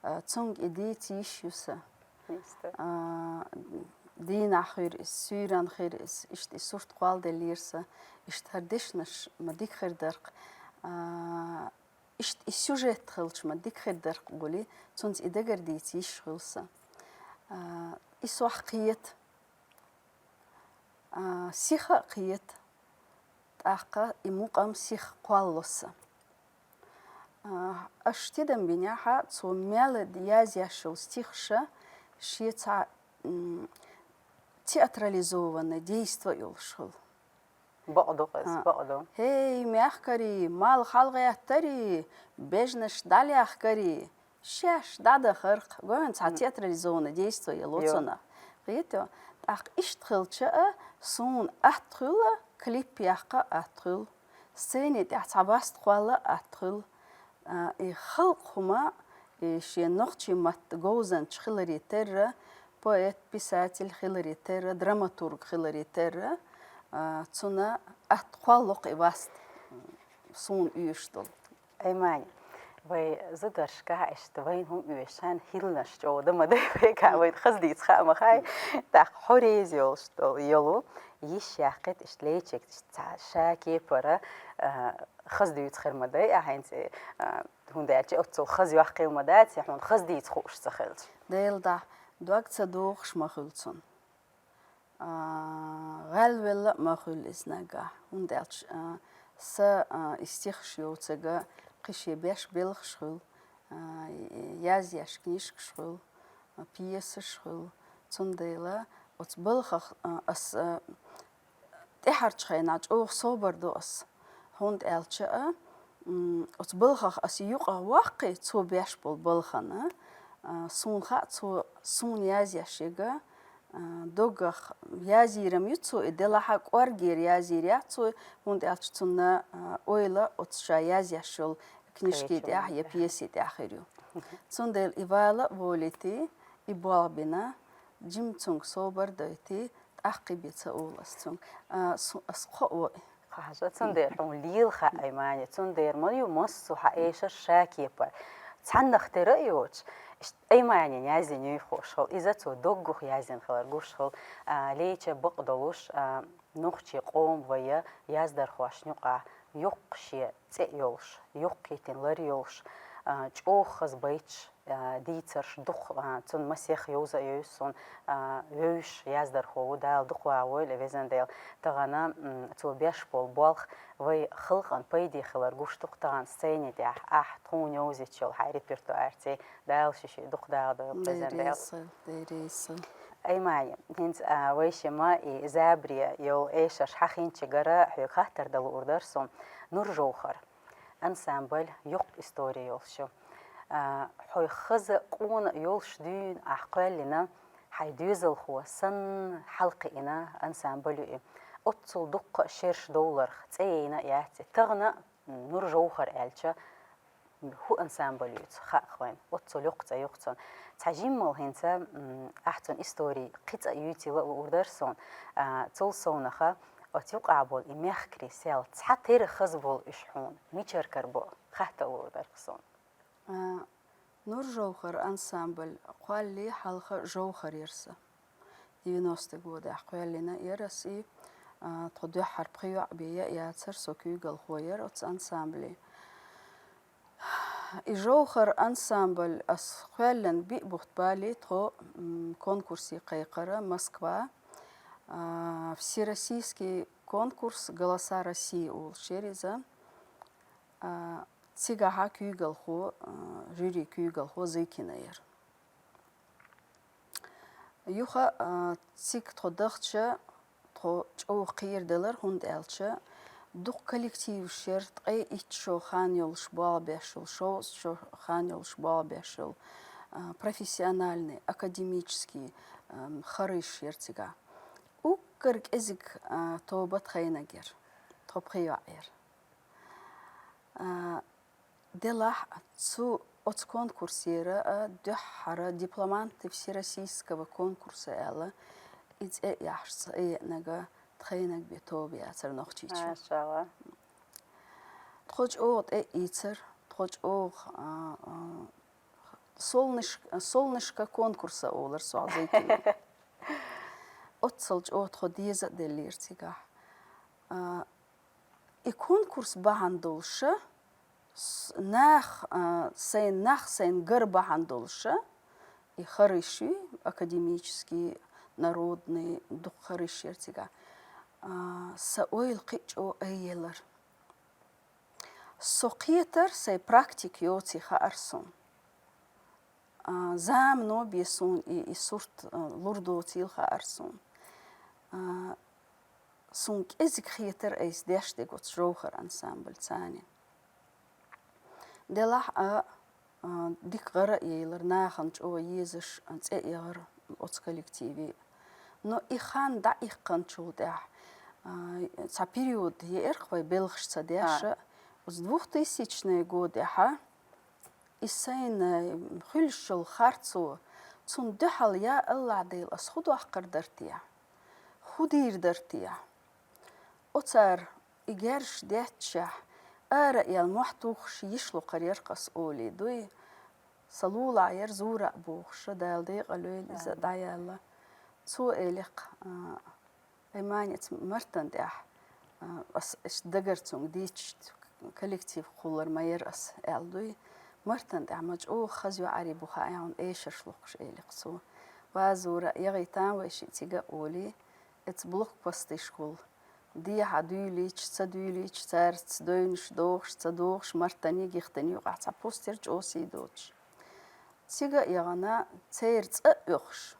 а, цунга и дийца йиш ю сан. Миста. А, дийнахь хир иза, суьйранна хир иза, иштта и сурт кхолладеллера сан, иштта хӀара дешнаш ма дика хир дара-кх, а, иштта и сюжет хилча ма дика хир дара-кх олий, цунца и дагардийца йиш хуьлу сан. А, и сох кхета. А, сиха а кхета, тӀаккха и мукъам сиха кхолло сан. А, аша тидам бинехь, цо мел язъеш йолу стихаша шен цхьа, м, театрализованное действо йолуш хуьлу. Бакъ ду-кх иза, а, бакъ ду. ХӀей, мехкарий, мал хьалагӀеттарий, бежнаш дӀалехкарий, шаьш дӀадахарх, гой, цхьа, мгм, театрализованное действо йолу, йо, цунах. Кхетий? ТӀаккха иштта хилча а, суна атта хуьлу, клип яккха атта хуьлу, сцени тӀехь цхьа васт кхолла атта хуьлу. А, и халкъ хӀума, и шен нохчийн матта говзанча хиларе терра, поэт, писатель хиларе терра, драматург хиларе терра, а, цунна атта кхолло-кх и васт, суна оьшуш долу. Аймани, вай зударшкахь иштта вайна хӀума оьшуш хан хиларш чӀогӀа дан ма дай вайгахь, вайна хаза дийца хаа ма хаьа. ТӀаккха хьо реза йолуш долу, йолу йиш яьккхина иштта Лечига, иштта цхьа ша кепара, а, хаза дуьйцуш хир ма дай ахь хӀинца, а, хӀунда аьлча оццул хаза йоккхийла ма дац, я хьуна хаза дийца хууш ца хилча. Делан дуьхьа, дог ца дохуш ма хуьлу цунна. А, гӀелвелла а ма хуьлу иза наггахь, хӀунда аьлча, а, сан, а, и стихаш йоцург кхин шен беш белхаш хуьлу, а, язъеш книжкаш хуьлу, а, пьесаш хуьлу. Цундела оцу балхах, а, ас, а, тӀаьхьарчу хенахь чӀогӀа собар ду ас. ХӀунда аьлча а, м, оцу балхах ас юкъа ваккхий, цо беш болу балхана, а, суна хаьа, цо суна язъеш ерг, а, доггах язйийр-м ю цо, и делахь а кӀоргера язйийр яц цо, хӀунда аьлча цунна, а, ойла оцу ша язъеш йолу книжки тӀехь я пьеси тӀехь хир ю. Цундела и вала а волуьйтий, и болх бина, жимма цуьнга собар дойтий, тӀаккха бен ца олу ас цуьнга. А, су-, ас кхоъ вой. Хьажа, цундела хьуна лела хаьа, Аймани, цундела ма ю массо а хьан эшар ша кепара. Цхьаннах тера а йоцуш, иштта Айманина яздина юй хууш хуьлу, иза цо доггах яздина хилар гуш хуьлу, а, Леча бакъ долуш, а, нохчийн къоман вай яздархошна юкъахь йоккха шен цӀе йолуш, йоккха йитина лар йолуш, а, чӀогӀа хаза байташ, а, дийцарш дукха, а, цунна масех йовза а йовза суна, а, вевзаш яздархо ву, Дала дукха вагӀа войла, везан Дела. Тахана, м, цо беш болу болх вай халкъана пайде хилар гуш ду-кх тахана сцени тӀехь, ахь тхуна йовзуьйтуш йолу хьайн репертуарца, Дала ши-ши дукха дагӀа дойла, везан Дела. Деррисал, деррисал. Аймани, хӀинца, а, вай шимма и забаре йолу эшарш хьахинчигара хьоьга хаттар дан луур дара суна. Нур-Жовхар ансамбль йоккха истори йолуш ю. А, хьо хаза къона йолуш дуьйна ахь кхоьллина, хьайн доьзалхо санна хьалакхиъна ансамбль ю и. Оццул дуккха а шераш довларх цӀе яйна а яц и. Тахана Нур-Жовхар аьлча, хӀун ансамбль ю иза, хаьа-кх вайна. Оццул йоккха цӀе ю-кх цуьнан. Цхьа жиммал хӀинца, м, ахь цуьнан истори кхин цкъа юьйцийла а луур дара суна. А, цул совнаха, оцу юкъахь болу и мехкарий сел цхьа тера хаза болу уьш хьуна мичара карабо, хатта луур дара-кх суна. А, Нур-Жовхар ансамбль кхоьллий хьалха Жовхар яра сан. Девяностые годехь кхоьллина яра ас и, а, тхо дуьххьара пхи йоӀ бен яа яцара, со куьйгалхо яра оцу ансамбле. И «Жовхар» ансамбль ас кхоьллина биъ бутт бале тхо, м, конкурсе кхайкхар Москва. А, всероссийский конкурс «Голоса России» олуш яра иза. А, цигахьа куьйгалхо, а, жюри куьйгалхо Зыкина яра. Юха, а, цига тхо дахча, тхо чӀогӀа кхераделар, хӀунда аьлча дукха коллективаш яра, ткъе итт шо хан йолуш болх беш йолу, шовзткъа шо хан йолуш болх беш йолу, а, профессиональный, академический, ам, хариш яра цигахь. Уггар кӀезиг, а, тоба тхайниг яра, тхо пхи йоӀ яра. А, делахь цу оцу конкурсера, а, дуьххьара дипломанты всероссийского конкурса аьлла, и цӀе а яхьаш цӀе а еанарг тхайниг бен тоба яцара Нохчийчохь. Машалла. Тхо чӀогӀа тӀе а ийцар, тхо чӀогӀа, а, а, солнышко, солнышко конкурса олура сох Зыкина. Оццул чӀогӀа тхо деза а деллера цигахь. А, и конкурс бахьана долуша, с-, нах, а, сайн, нах сайн гар бахьана долуша, и хариш ю, академический, народный, дукха хариш яра цигахь. А, сан ойла кхин а чӀогӀа айелар. Со кхетар, сайн практика йоций хаьара суна. А, замано бен суна и, и сурт, а, лур доцийла хаьара суна. А, суна кӀезиг хетар айса деш дерг оцу «Жовхар» ансамбльца. Делахь а, а, дика гӀара а елар, нахана чӀогӀа езаш, а, цӀе а яхара оцу коллективе. Но и хан дӀаиккхинчул тӀаьхьа, а, цхьа период еара-кх вай белхаш ца деш а, оцу двухтысячный годехьа, и сайна, м, хуьлуш йолу харцо, цунна дуьхьал, я АллахӀ Дела, ас хӀун доккхур дара те? ХӀун дийр дара те? Оцара и герзаш детташехь, ара а яьлла мохь тухуш йиш локхур яра-кх ас олий дуй. Сан лулахь яра зура а бохуш, Дала декъала йойла иза дӀаяьлла. Цо элира-кх, а, Ай, Маня, оцу Мартан тӀехь, а, ас иштта дагара цунга дийцича, коллектив кхуллур ма яра ас, аьлла дуй. Мартан тӀехь ма чӀогӀа хаза йоӀарий бу хаьий хьуна эшарш локхуш, элира-кх цо. Вазура, ягӀий тан вай шиъ цига а олий, оцу блокпосташкахула дехьа дуьйлийча, ца дуьйлийча, цаьрца девнаш дохуш, ца дохуш, Мартанийн, Гихтанийн юкъахь цхьа постер чӀогӀа сий доцуш. Цига а яхана, церан цӀа а оьхуш,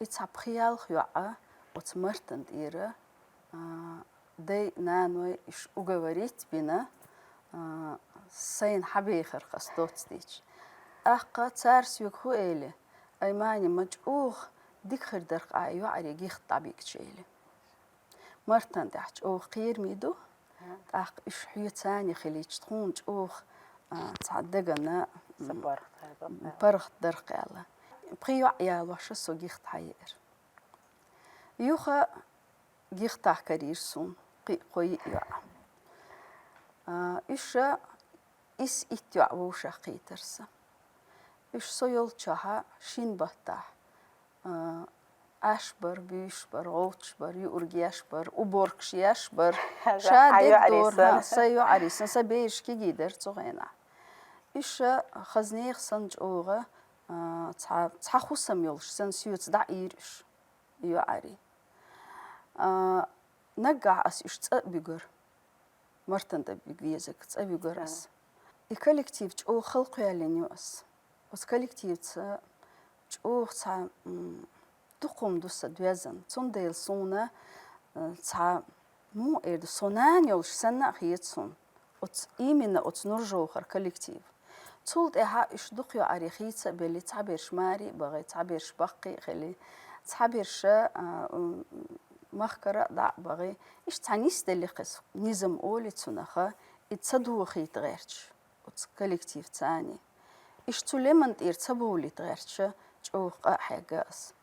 и цхьа пхи-ялх йоӀ оцу Мартан тӀера, а, дай-наной уьш уговорить бина, а, сайна хьабехарх ас доцу дийцича. ТӀаккха цара соьга хӀун эли: «Ай, Маня, ма чӀогӀа дика хир дара-кх ахь и йоӀарий Гихта дӀабигча», — эли. Мартан тӀехь чӀогӀа кхераме ду, тӀаккха уьш хьоьца хилийча тхуна чӀогӀа, а, цхьа дагана, м, паргӀат дара-кх аьлла. Пхи йоӀ ялоша со Гихта хьаеара. Юха Гихтахь карийра суна кхин а кхо-йиъ йоӀ. А, уьш исс-итт йоӀ вовшахкхийтар сан. Уьш со йолчохьа шина баттахь, а, Ӏаш бар, буьйш бар, гӀовтташ бар, юург еш бар, уборкаш еш бар. Ша дегдора, сан йоӀарий санна, сан бераш кегий дара цу хенахь. Уьш хаза нехан санна чӀогӀа, а, цхьа, цхьа хӀусам йолуш санна соьца дӀаийра уьш, йоӀарий. А, наггахь ас уьш цӀа а буьгура. Мартан тӀе буьгу везарг цӀа вуьгура ас. И коллектив чӀогӀа хала кхоьллина ю ас. Оцу коллективца чӀогӀа цхьа, м, дукха хӀума ду сан доьзна. Цундела суна, э, цхьа, муха эр ду, со нана йолуш санна а хета суна. Оцу, именно оцу «Нур-Жовхар» коллектив. Цул тӀаьхьа уьш дукха йоӀарий хийца а белли, цхьаберш маре а бахий, цхьаберш баккхий а хилий, цхьаберш, а, м, махкара а дӀа а бахий. Иштта цхьа нисделли кхеза низам олий цунах, и ца дохийта гӀерташ оцу коллективца. Иштта цу леман тӀера ца бовлийта гӀерташ чӀогӀа къа а хьегна ас.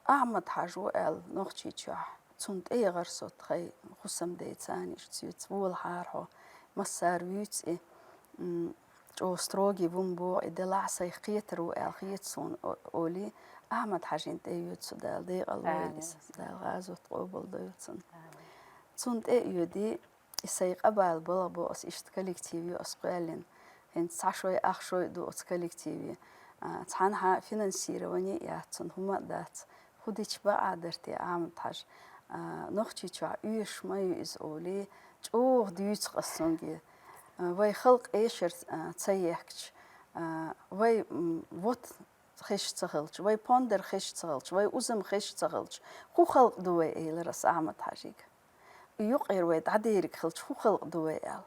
Ахьмад-Хьаьжа ву аьлла Нохчийчохь, цунна тӀе яхара со тхайн хӀусамдайца, иштта соьца: «Волахьара хьо, массара вуьйцу и, м, чӀогӀа строгий ву-м боху и, делахь а сайх кхетар ву аьлла хета суна», о-, олий, Ахьмад-Хьаьжина тӀе йоьду со, Дала декъала войла иза, Дала гӀазот къобалдойла цунна. Цунна тӀе а йоьдий, и сайн къа бала балха бо ас, иштта коллектив ю ас кхоьллина. ХӀинца цхьа шой, ах шой ду оцу коллективе. А, цхьанхьа финансирование яц цунна, хӀума а дац. ХӀун дича бакъ дар те, Ахьмад-Хьажа? А, Нохчийчохь оьшуш ма ю иза олий, чӀогӀа дуьйцу-кх ас цуьнга. А, вай халкъ эшар, а, ца ехкача, а, вай, м, вот хезаш ца хилча, вай пондар хезаш ца хилча, вай узам хезаш ца хилча, хӀун халкъ ду вай, элира ас Ахьмад-Хьажийга. Юкъера вай дӀадериг хилча, хӀун халкъ ду вай аьлла.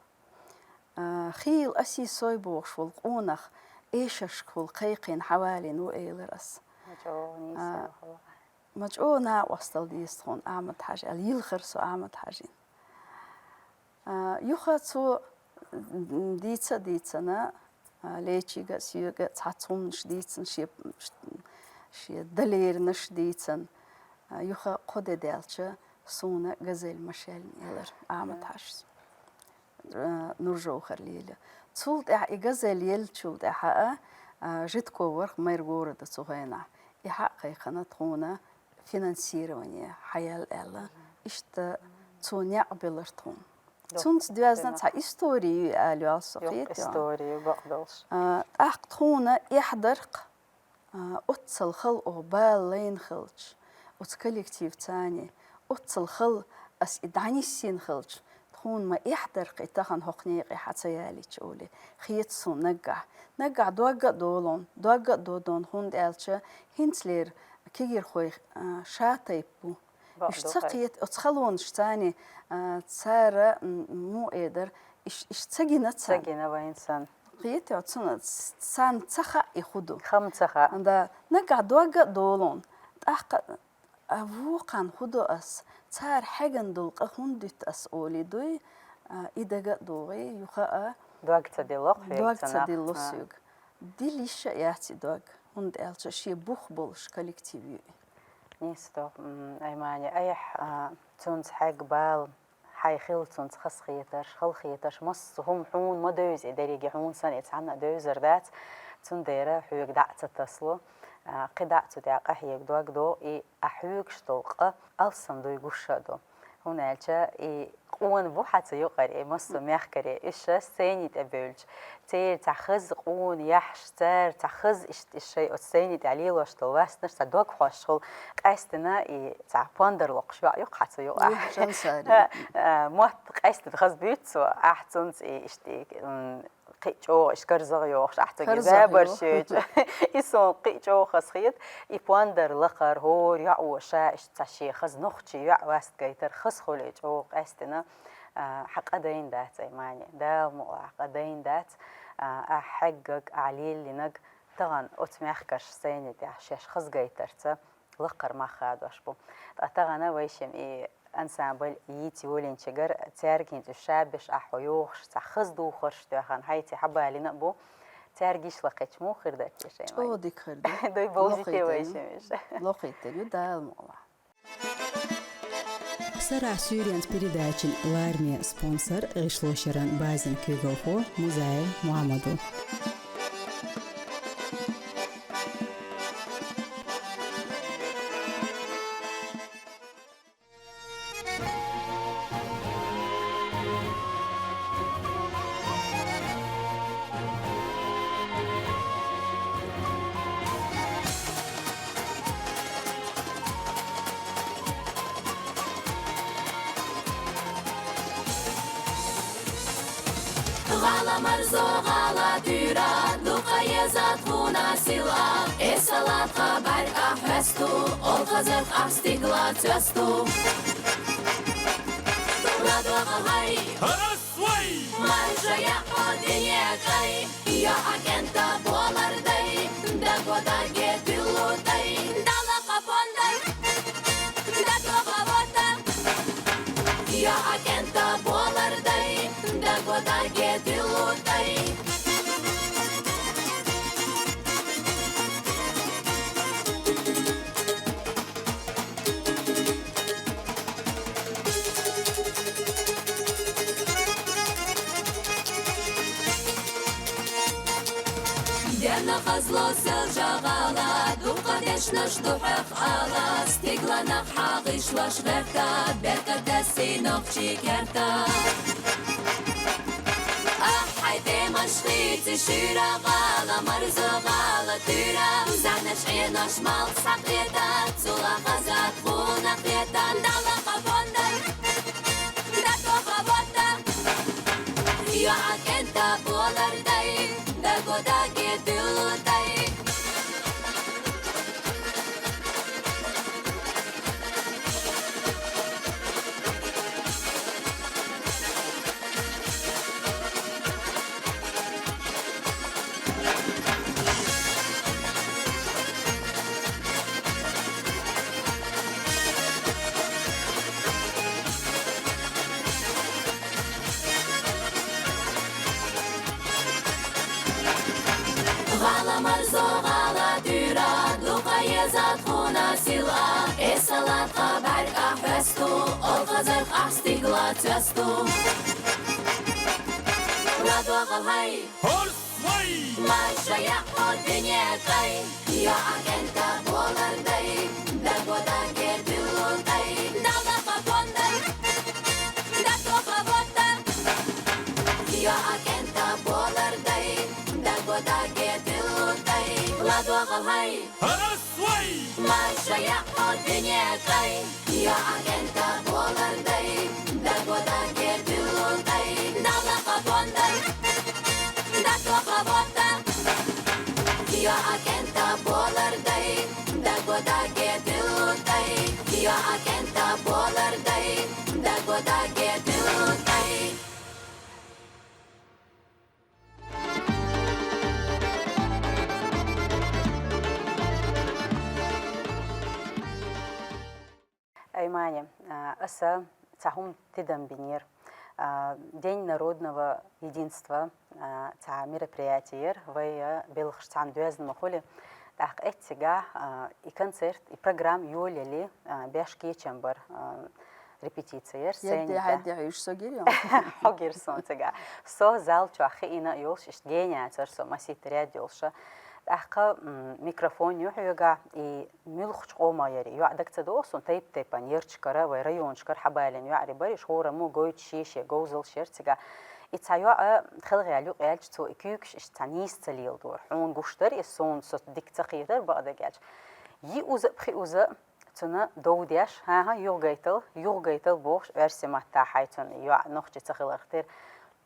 А, хийла асий сой бохуш волу къонах эшаршкахула кхайкхийна хьавалийна ву, элира ас. Ма чӀогӀа А, нийса хала. Ма чӀогӀа накъосталла деза тхуна Ахьмад-Хьажа аьлла, йилхира со Ахьмад-Хьажина. А, юха цо дийца а дийцина, а, Лечига а, соьга а цхьацца хӀуманаш дийцина, шен, шен дан леринарш дийцина. А, юха кхо де даьлча, суна газель машенна елира Ахьмад-Хьажас. А, Нуржовхар Леля. Цул тӀаьхьа и газель еллачул тӀаьхьа а, а, Жидков вара-кх мэр города цу хенахь. И хьа а кхайкхина тхуна финансирование хьаяьлла аьлла, иштта цо некъ белира тхуна. Цунца доьзна цхьа истори ю аьлла йоьлла со, хетий хьуна? Истори ю, бакъдолуш. А, тӀаккха тхуна эхь дара-кх, а, оццал хала оха бала лайна хилча, оцу коллективца, оццал хала ас и дӀанисйина хилча, тхуна ма эхь дара-кх и тахана хӀокху некъе хьа ца ялийча олий, хета суна наггахь. Наггахь дог а долу хьуна, дог а додон, хӀунда аьлча хӀинцалера кегийрхой, а, ша тайпа бу. Уьш ца кхета, оцу халонаш царна, а, цара, м, муха эр дара, иш-, иш ца гина царна. Ца гина вайна санна. Кхетий хьуна, царна ца хаьа и хӀун ду. Хам ца хаьа. Да, наггахь дог а долу хьуна. ТӀаккха А, вукхарна хӀун до ас? Цара хьегна долу къа хӀунда дуьту ас олий дуй, а, и дага а дугӀий, юха а дог ца дилло хьоьга дог ца дилло соьга. Дилла йиш а яц и дог, хӀунда аьлча шен бух болуш коллектив ю и. Нийса до, м, Аймани, айхьа, а, цунца хьегна бала, хьайн хилла цунца хазахетарш, халахетарш, массо а хӀума хьуна ма девза и дерриге, хьуна санна и цхьанна а девзар дац, цундела хьоьга дӀа а ца тасло, а, кхин дӀа а цу тӀехь къахьега дог до, и ахь хьоьгуш долу къа алсам дуй гуш а ду. ХӀунда аьлча и къона бу хьан цу юкъара, и массо а мехкаре, уьш сцени тӀе бевлча, церан цхьа хаза къона яхьаш, цара цхьа хаза иштта и шайн оцу сцени тӀехь лелош долу вастнаш цхьа дог хьош хуьлу, къаьстина и цхьа пондар локхуш йоӀ ю-кх хьан цу юкъахь. Юха жансари. А, мотт къаьстина хаза буьйцу цо, ахь цунца и иштта и, м, кхин а чӀогӀа иштта карзах йохуш, ахь цуьнга забарш йойтуш. И суна кхин а чӀогӀа хазахета, и пондар лакхар, хӀора йоӀо ша иштта цхьа шен хаза нохчи йоӀ васт гайтар хаза хуьлу и чӀогӀа къаьстина, а, хьан къа дайна дац, Аймани. Дала мукъ лахь, хьан къа дайна дац, а, ахь хьегнарг, ахь леллинарг тахана оцу мехкарша сцени тӀехь шаьш хаза гайтарца лакхара мах хадош бу. Ткъа тахана вайшимма и ансамбль йийца йолийначигара, цаьрга хӀинца уьш ша беш ахь хьо йохуш, цхьа хаза духарш тоьхна, хьайций хьабалийна а бу. Цаьрга йиш лакхича муха хир дара те шайна? ЧӀогӀа дика хир ду. Дуй бовзий те вайшимма уьш? Лохийтар ю, Дала мукъ лахь. Сарахь суьйренца передачин лараме спонсор гӀишлошъяран базин куьйгалхо Музаев Мухьаммад ву. ГӀала марзо, гӀала туьра, дукха еза тхуна сила. Эсала тха бӀаьрг ахь хьоьсту, олхазарх ахь стигла цоьсту. ЛадогӀа хьай, маржа яхьо дине кӀай, йоӀа кӀентан болар дай, дагодаге дуьллу дай, дала кхапондай. Дагоха вота, я акента болар дай, дагодаге дилу дай. Дена хазло сел жагала, дукха дешнаш духьех ала, стигланах хьагӀишлаш гӀерта, беркатесси нохчи керта. Ахьа Демаш хици шура гӀала, марзо гӀала тура, занаш гӀенош мал сакъета, цула хазат хуна хета, дала хабонда, дато хабонда, я акента болардай, да года гедудай. ГӀала марзо, гӀала тура, дукха езат хуна сила, эсалат хабар ахвесту, олхазар ахстигла цвесту. Радо гӀалхай. Хорс вай! Маша я одине кай, я агента болардай, да года гедутай, да лапа бондай, да тоха бондай. Я агента болардай, да года гедутай, ладо гӀалхай. Харас вай! Маша я одине кай, я агента болардай, да года гедутай, да лапа бондай, да тоха бондай. Я агента болардай, да года гедутай, я агента болардай, да года гедутай. Ай, Маня, а, аса цхьа хӀума тидам бинера. А, День народного единства, а, цхьа мероприятие яр, вай, а, белхаш цхьана доьзна ма хули. ТӀаккха эццигахь, а, и концерт, и программа йолаеле, а, беш кечам бар, а, репетиция яр, сцене тӀа. Хьайдехь уьш со гир ю? Хьо гир сон цигахь. Со зал чохь хиъна йолуш, иштта геняцара со, масийтта ряд йолуша. ТӀаккха, м, микрофон ю хьоьгахь, и муьлхачу къомах яри. ЙоӀ дага ца догӀу суна, тайп-тайпана ярташкара вай районашкара хьабалийна йоӀари бара, уьш хӀораммо гойтуш шен-шен говзалш яра цигахь. И цхьа йоӀ хелхаяьлла юкъаелча, цо и куьйгаш иштта цхьа нийса ца леладора. Хьуна гуш дара иза, суна со дика ца кхетара бакъдерг аьлча. Йиъ уза а, пхи уза а цунна дов деш, хӀан-хӀа, юхагайтал, юхагайтал бохуш, оьрсийн маттахь хьай цунна и йоӀ нохчи ца хиларх тера,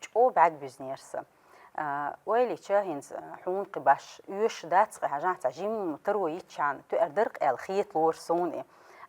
чӀогӀа бӀаьрг буьзнера сан. А, ойла йича, хӀинца хьуна кхин баш оьшуш дац-кх, хьажахь, цхьа жимма таро йитчхьана тоьар дара-кх аьлла хеталора суна и.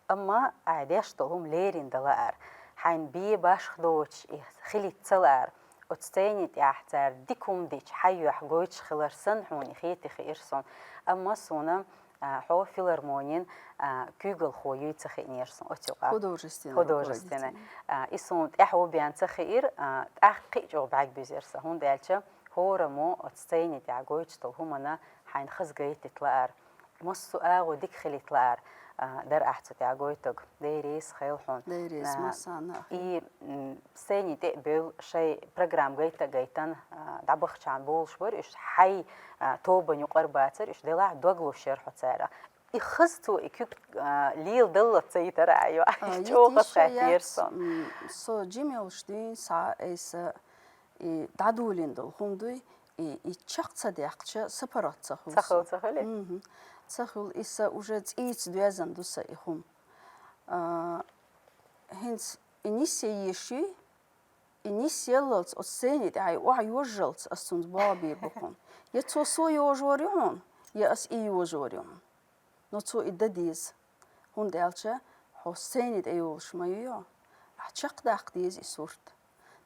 Амма ахь деш долу хӀума леррина дан лаара, хьайна бен башха доцуш и хилийта ца лаара, оцу сцени тӀехь цара дика хӀума дича хьайоьхь гойтуш хилар санна хьуна и хетий хиира суна. Амма суна, а, хьо филармонин, а, куьйгалхо юй ца хиънера суна оцу юкъахь. Художественный Художественный. руководитель. А, и суна тӀаьхьо бен ца хиира, а, тӀаккха кхин а чӀогӀа бӀаьрг буьзира сан, хӀунда аьлча хӀораммо оцу сцени тӀехь гойтуш долу хӀуманна хьайна хаза гайтийта лаара. Массо а агӀо дика хилийта лаара, а, дара ахь цу тӀехь гойтург. Деррис хила хьуна. Деррис, а, массарна а хила. И, м, сцени тӀе а бевлла, шайн программа гайта а гайтина, а, дӀабахчахьана болуш бара уьш, хьайн, а, тобанна юкъара бацара уьш, делахь дог луш яра хьо царах. И хаза цо и куьг, а, леладалла ца йитара а йо. А, чӀогӀа хаза хаттера сан. М, со жима йолуш дуьйна схьа айса и дӀадолийна долу хӀума дуй, и, и чекх ца даьккхича, са паргӀат ца хуьлу. Ца хуьлу, ца хуьлу? Мгм. Ца хуьлу, и сан уже цӀийца доьзна ду сан и хӀума. А, хӀинца и нисъе езаш юй, и нисъяллалц оцу сцени тӀехь и охьа йожжалц ас цуьнца болх бийр бу хьуна. Я цо со йожор ю хьуна, я ас и йожор ю хьуна. Но цо и дан деза, хӀунда аьлча хьо сцени тӀе йолуш ма ю хьо, ахь чекхдаккха деза и сурт.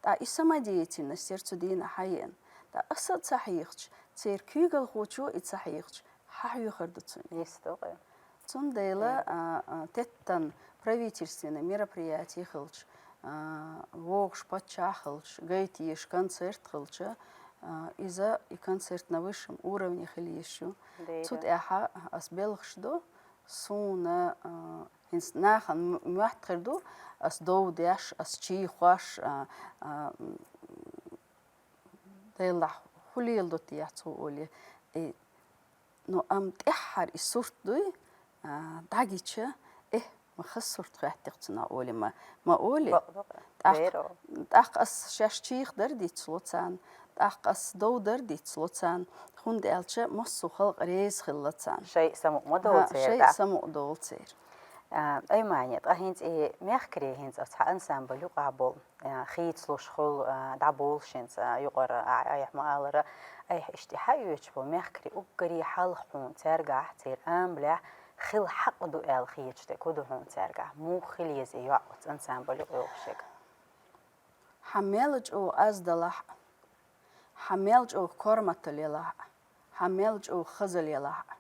ТӀаккха и самодеятельность яра цу дийнахь хьаеана. ТӀаккха аса а ца хьехча, церан куьйгалхочо а и ца хьехча, хьан хьоьхур ду цуьнан? Йист ду-кх. Цундела, а, а, теттан правительственный мероприятие хилча, а, вогӀуш паччахь хилча, гайта езаш концерт хилча, а, иза и концерт на высшем уровне хила езаш ю. Цу тӀехь ас белхаш ду, суна, а, хӀинца нахана м-, моьтту хир ду, ас дов деш, ас чийхош, а, а, м, Делахь, хӀун леладо те цо олий? И, ну, амма тӀаьххьара и сурт дуй, а, дӀагича, э, Ма хаза сурт хеттих цунах оли ма, ма оли. Бакъ-, бакъ-, тӀаккха, бер оал. ТӀаккха ас шаьш чийх дар дицло царна, тӀаккха ас дов дар дицло царна, хӀунда аьлча массо халкъ реза хилла царна. Шай самукъа ма долу церан, шай да? Самукъа долу церан. А, ай, Мани, ткъа хӀинца и мехкарий хӀинца оцу хьан ансамбль юкъахь болу, а, хийцалуш хуьлу, а, дӀаболуш хӀинца, а, юкъара, а, айхьа ма алара, айхьа иштта хьаоьцуш болу мехкарий уггаре хьалха хьуна цаьргахь, церан амблехь хила хьакъ ду аьлла хеташ дерг хӀун ду хьуна цаьргахь? Муха хила еза и йоӀ оцу ансамбль юкъа йолуш ерг? Хьан мел чӀогӀа аз далахь а, хьан мел чӀогӀа корматалла елахь а, хьан мел чӀогӀа хазалла елахь а,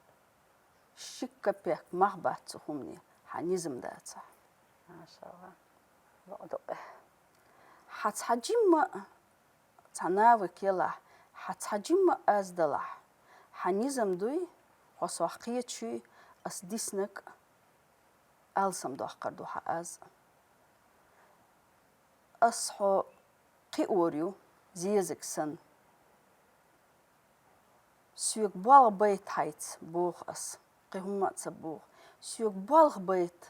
ши капек мах бац цу хӀумане, хьан низам дацахь. Машалла. Бакъ ду. Хьан цхьа жимма а, цхьа навык елахь, хьан цхьа жимма а аз далахь, хьан низам дуй, хьо сох кхеташ юй, ас диснарг алсам доккхур ду хьан аз. Ас хьо кхиор ю, зезаг санна. Соьга болх байта хьайца, боху ас, кхин хӀумма а ца боху. Соьга болх байта.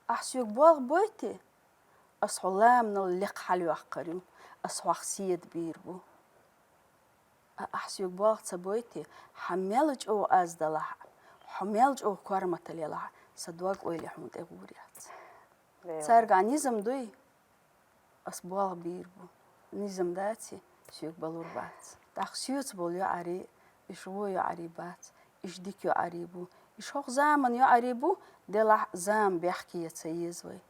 Ахь соьга болх бойтий, ас хьо ламанал лекха хьалайоккхур ю, ас хьох седа бийр бу. А ахь соьга болх ца бойтий, хьан мел чӀогӀа аз далахь а, хьо мел чӀогӀа корматалла елахь а, сан дог ойла хьуна тӀе гӀур яц. Цаьрга низам дуй, ас болх бийр бу. Низам даций, соьга балур бац. ТӀаккха соьца болу йоӀарий, уьш вон йоӀарий бац, уьш дика йоӀарий бу. Уьш хӀокху заман йоӀарий бу, делахь зама бехке ца еза вай.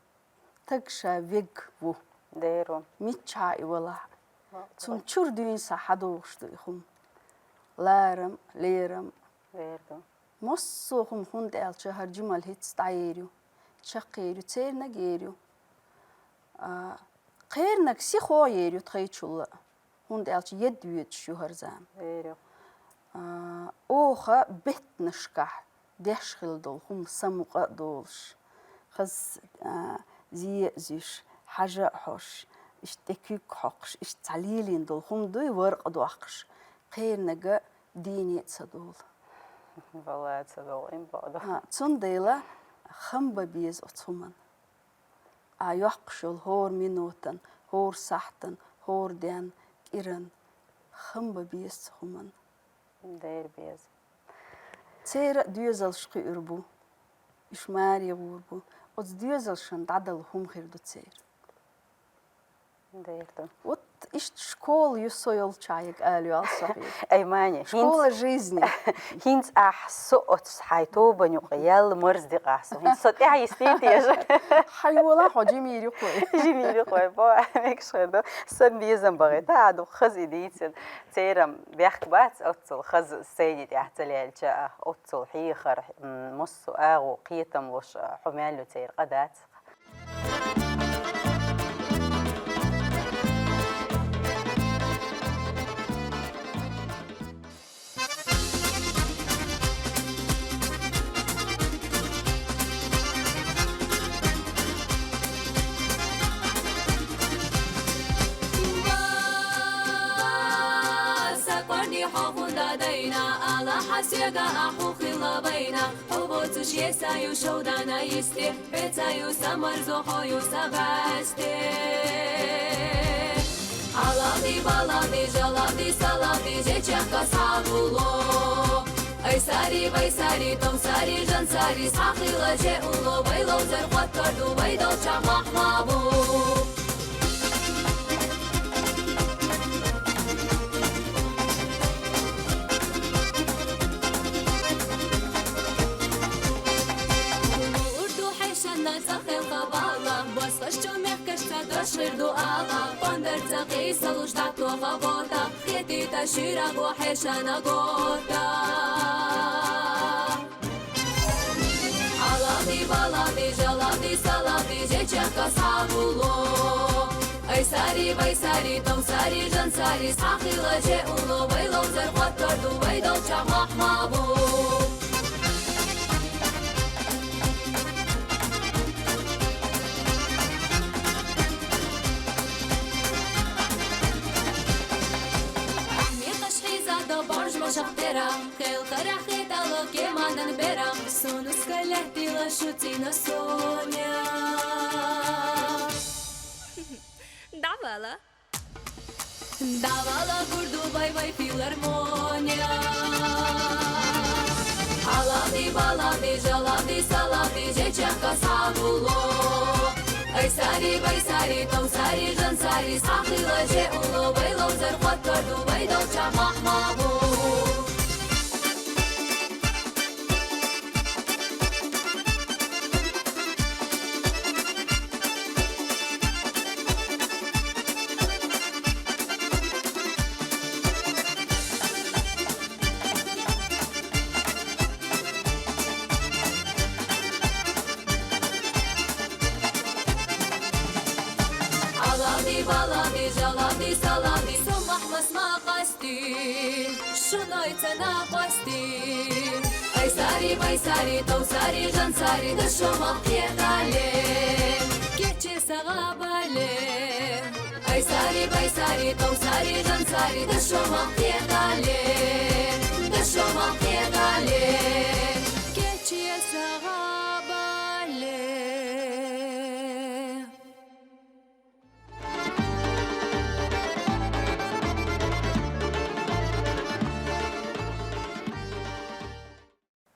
Таг ша вег ву. Дера. Миччахьа и валахь а. Цунна чуьра дуьйна схьа хьадогӀуш ду и хӀума. Ларам, лерам. Дера ду. Массо а хӀума, хӀунда аьлча хӀара жималла хӀинцца дӀаер ю, чекхъер ю, цернаг ер ю. А, кхернаг сихо ер ю тхайчулла, хӀунда аьлча едда воьдуш ю хӀара зама. Эр ю. А, оха беттанашкахь деш хилла долу хӀума самукъа а долуш, хаза, а, зе а зуьйш, хьажа а хьош, иштта тӀе куьг хьокхуш, иштта цхьа лелийна долу хӀума дуй, варкъа доккхуш, кхернага дийне а ца долу. Валла, ца долу, им бакъ ду. А, цундела хам бан беза оцу хӀуман. А йоккхуш йолу хӀора минотан, хӀора сахьтан, хӀора ден, кӀиран хам бан беза цу хӀуман. Дера беза. Церан а доьзалш кхуьур бу. Уьш маре гӀур бу. Оцу доьзалшна дӀадала хӀума хир ду церан. Дера ду. Вот иштта школа ю со йолчахьа ала йолу со хьоьга. Ай, Мани, школа жизни. ХӀинца ахь со оцу хьайн тобанна юкъа яьлла марздикъахь со. ХӀинца со тӀаьхьа йистий теша. Хьан йола хьо жимийрюкхой? Жимийрюкхой, бо, мегаш хир ду. Сан безам бахийтина, а ду хаза и дийцина. Церан бехк бац, оццул хаза сцени тӀехь ца лелча, оццул хьехар, м, массо а агӀо, кхетам луш, хьо мел ю церан къа дац. Сакъони хьо хӀунда дайна, Аллахьа соьга ахь хӀун хилла байна? Хьо воцуш еса ю шовдана йисте, пеца ю сан марзо, хьо ю сан бӀаьсте. Хьалалди, балалди, жалалди, салалди, же чехка схьавулло. Ай сари, вай сари, тов сари, жан сари, схьахила же улло, вай ловзар хӀоттор ду, вай долча махьма бу. Урду хьешанна цӀа хелха бала, босхаш чу мехкашца дош хир ду ала, къондарца къийсалуш дӀатоха бота, хетийта шуьйра бу хьешана гота. Хьалалди, балалди, жалалди, салалди, же чехка схьавулло. Ай сари, вай сари, тов сари, жан сари, схьахила же улло, вай ловзар хӀоттор ду, вай долча махьма бу. Ахьмекъаш хьийза до борж машах тера, кхел карахь хетала кеманан бера, сунус калехтила Шуцина Соня. Давала. Давала гурдубай вай филармония. Алавди, балавди, жалавди, салавди, жечака сагуло. Ай сари, бай сари, тов сари, жан сари, сахила же уло, вай ловзар хват карду, вай долча махмабу. Алавди, балавди, жалавди, салавди, сумахмас махасти, шуной цена хвасти. Ай сари, бай сари, тов сари, жан сари, да шумах пьетале. Кече сагабале. Ай сари, бай сари, тов сари, жан сари, да шумах пьетале. Да шумах пьетале. Кече сагабале.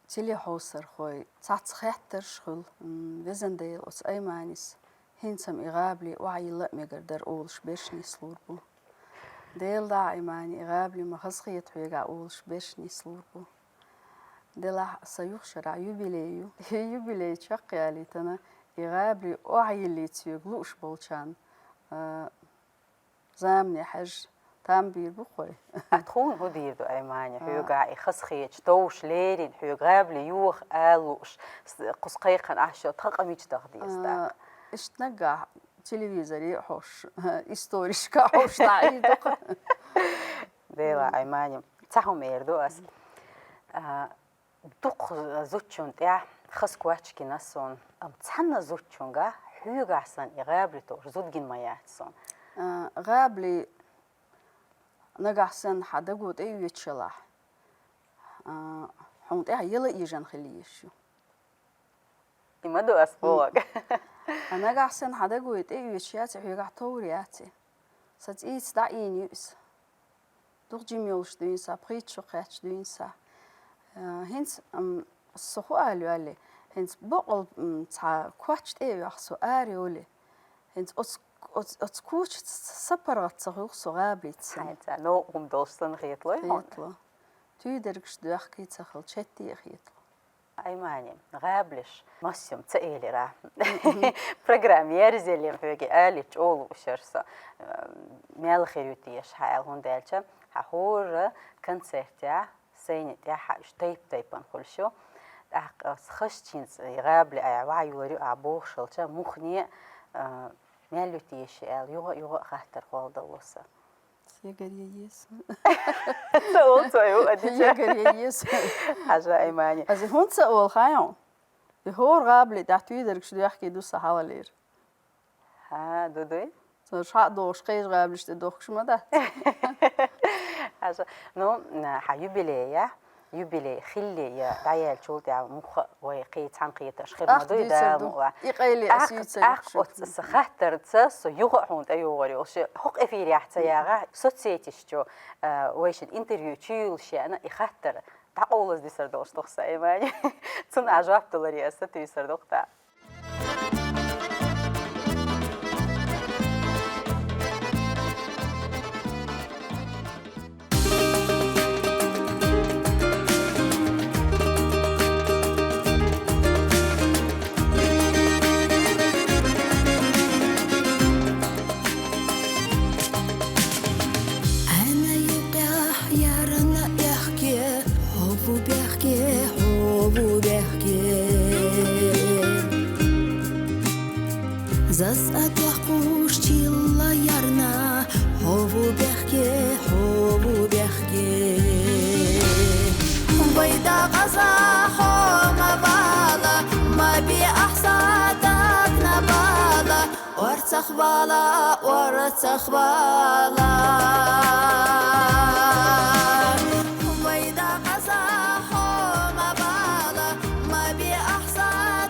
Телехьовсархой, цаца хеттарш хуьлу, м, везан Дела, оцу Айманис хӀинца-м и гӀабали охьайилла а мегар дара олуш берш нислур бу. Дела дӀа, Аймани, и гӀабали ма хазахета хьоьгахь олуш берш нислур бу. Делахь сан юха шарахь юбилей ю. И юбилей чекхъялийтина, и гӀабали охьайиллий цуьнга лууш болчарна, а, замане хьаьжжа, там бийр бу-кх вай. А тхуна хӀун дийр ду, Аймани, хьоьгахь и хазахеташ товш лерина, хьоьга гӀабали йоха ала лууш, с-, кхуза кхайкхина ахь шо тхан къамича даха деза тӀаккха? А, иштта наггахь телевизоре а хьош, историшка а хьош дӀаийр ду-кх. Дела, Аймани, цхьа хӀума эр ду ас. А, дукха зудчунна тӀехь хаза коч гина суна, амма цхьанна зудчуьнга хьоьгахь санна и гӀабали товш зуда гина ма яц суна. А, гӀабали нагахь санна хьан даго тӀеоьцуш ялахь, а, хьуна тӀехь яла ежан хила езаш ю. И ма ду ас бохург. А нагахь санна хьан даго тӀеоьцуш яц, хьоьгахь товр яц. Сан цӀийца дӀаийна ю иза. Дукха жима йолуш дуьйна схьа, пхийтта шо кхаьчча дуьйна схьа. Э, хӀинца, м, со хӀун ала йоьллий, хӀинца бакъал, м, цхьа коч тӀе а йоьхна со ара йолий. ХӀинца оцу, оцу, оцу кучаца са паргӀат ца хуьлу со гӀабалица санна. ХӀинца новкъа хӀума долуш санна хеталой хьуна? Хетало. Туьйдаргаш доьхкий ца хилча, хӀетте а хетало. Аймани, гӀабалеш массо а ца элира. Программа ерзаллин хьоьга алийча чӀогӀа лууш яра со. Мел хир ю теша хьан аьлла, хӀунда аьлча хьан хӀора концертехь, сайна тӀехь хьан уьш тайп-тайпана хуьлуш ю. ТӀаккха ас хазчуьнца и гӀабали айхьа ваха йолур ю ахь бохуш хилча, муххале а, мел ю теша аьлла, юха а, юха а хаттар хьалдало сан. Егар я еза. Ца олу ца ю, а дича. Егар я еза. Хьажа, Аймани. Аса хӀунда ца олу хаьий хьуна? И хӀора гӀабали тӀехь туьйдаргаш доьхкий ду сан хьалалера. ХӀа, ду дуй? Сан шаьш дохуш, кхечу гӀабалаш тӀе дохкуш ма дац. Хьажа, ну, хьан юбилей я? Юбилей хилале я дӀаяьллачул тӀаьхьа мухха а вай кхин цхьаьна кхетарш хир ма дуй, Дала мукъ лахь. И къайле ас юьйцар ю шуьга. ТӀаккха оцу сан хаттарца со юха а хьуна тӀейогӀур йолуш. ХӀокху эфирехь ца ягӀахь, соцсеташ чу, а, вайшинна интервью чу юьллуш яьхна, и хаттар дӀакъовлаза дисар долуш ду-кх сан, Аймани. Цунна а жоп даларе аса туьйсур ду-кх тӀаккха. Ӏаьна юкъехь ярна аьхке, хьо ву бехке, хьо ву бехке. Заз а доккхуш чилла ярна, хьо ву бехке, хьо ву бехке. Вай дакъаза хьо ма вала, ма бе ахь сан дагна бала, орцах вала, орцах вала. Вай дакъаза хьо ма вала, ма бе ахь сан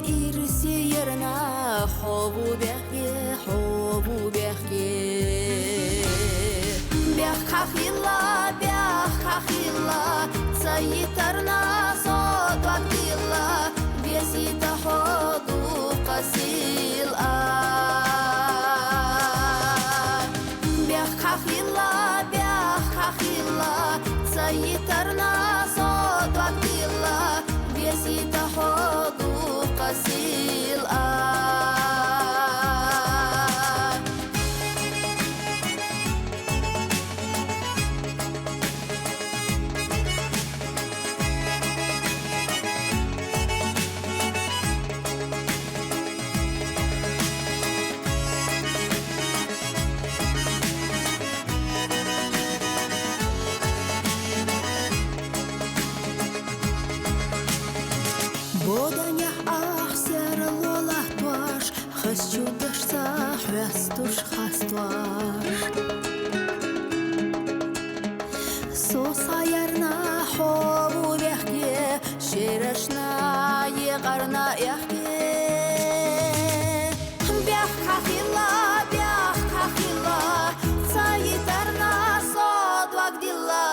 Ирсе ярна хьо ву бехке, хьо ву бехке. Бехк хьахилла, бехк хьахилла, ца йитарна со дог дилла, везийта хьо дукха сийлахь. Бехк хьахилла, бехк хьахилла, ца йитарна со дог дилла, везийта хьо дукха сийлахь. Боданехь ахь серло латтош, хазчу дашца хьоьстуш хастош. Со схьаярна хьо ву бехке, шерашна екъарна эхке. Бехк хьахилла, бехк хьахилла, ца йитарна со дог дилла,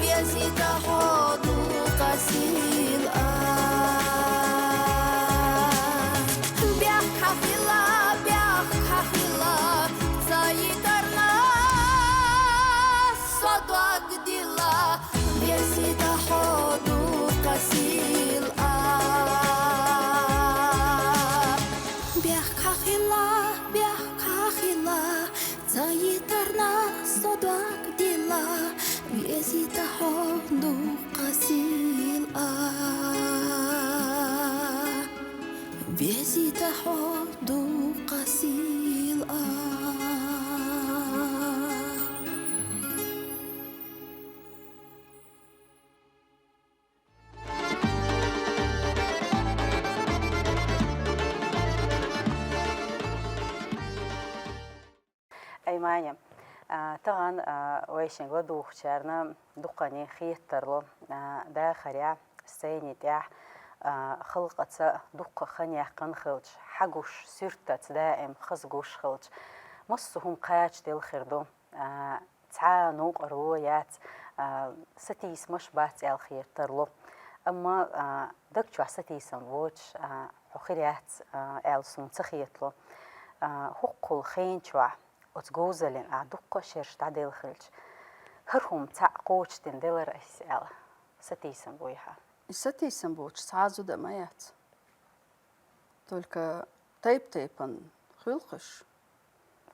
везийта хьо дукха сийлахь. Бехк хьахилла, бехк хьахилла, ца йитарна со дог дилла, везийта хьо дукха сийлахь. Бехк хьахилла, бехк хьахилла, ца йитарна со дог дилла, везийта хьо дукха сийлахь. Везийта хьо дукха сийлахь. Аймани, а, тахана, а, вайшинг ладугӀучарна дуккхане хетаргда, а, дахарехь, сцени тӀехь, а, халкъаца дуккха хан яьккхина хилча, хьагуш суьртаца даим хаза гуш хилча, массо а хӀума кхачаделла хир ду. А, цхьа новкъарло яц, а, сатийсамаш бац аьлла хетаргда. Амма, а, даг чохь сатийсам воцуш, а, хьо хир яц, а, аьлла суна ца хетало. А, хӀокхул хен чохь оцу говзаллин а дуккха а шераш дӀаделла хилча, хӀара хӀума цхьаъ кхочушдина делара ас аьлла, сатийсам буй хьан? И сатийсам боцуш цхьа а зуда ма яц. Только тайп-тайпана хуьлу кхуьш.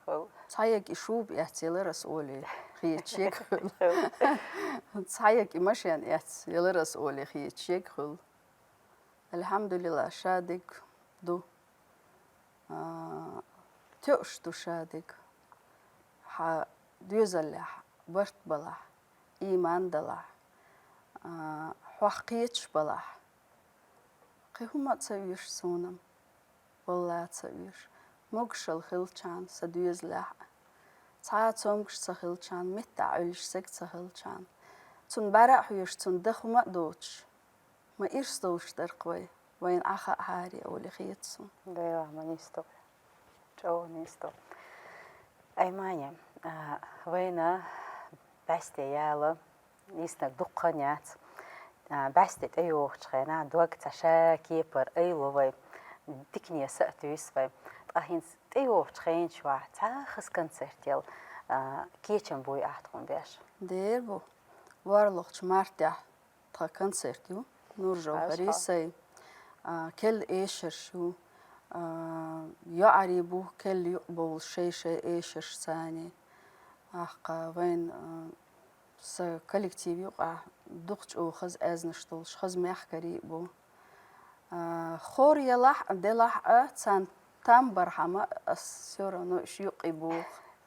Хуьлу. Цхьаерг и шуба эцна ялара ас олий, хеташ ерг хуьлу. Хуьлу. Цхьаерг и машен эцна ялара ас олий, хеташ ерг хуьлу. Алхьамдулиллах, ша дерг ду. А, тоьуш ду ша дерг. Хьан доьзаллехь барт балахь, ийман далахь, а, хьох кхеташ балахь. Кхин хӀума а ца оьшу суна, валлахӀи, ца оьшу. Могушалла хилчахьана сан доьзалехь а, цхьа а цомгуш ца хилчахьана, меттахь Ӏуьллуш стаг ца хилчахьана, цунна бӀаьра а хьоьжуш, цунна дан хӀума а доцуш, ма ирс долуш дара-кх вай, вайна Ӏа хаахьара олий хета суна. Делахь ма нисдо, чӀогӀа нисдо. Аймани, а, вайна бӀаьсте яла йиснарг дуккха хан яц. А, бӀаьсте тӀейогӀучу хенахь дог цхьа ша кепара айло вай, дикане са а туьйсу вай. Ткъа хӀинца тӀейогӀучу хен чохь цхьа а хаза концерт яла, а, кечам буй ахь тхуна беш? Дера бу. ВорхӀалгӀачу мартехь тхан концерт ю, Нуржовхарий, сайн, а, керла эшарш ю, а, йоӀарий бу керла юкъа бовлуш шай-шай эшарш царний. ТӀаккха вайн, а, сан коллектив юкъахь дукха чӀогӀа хаза аьзнаш долуш, хаза мехкарий а бу. А, хор ялахь а, делахь а, царна там бархьама, ас всё равно уьш юкъе боху.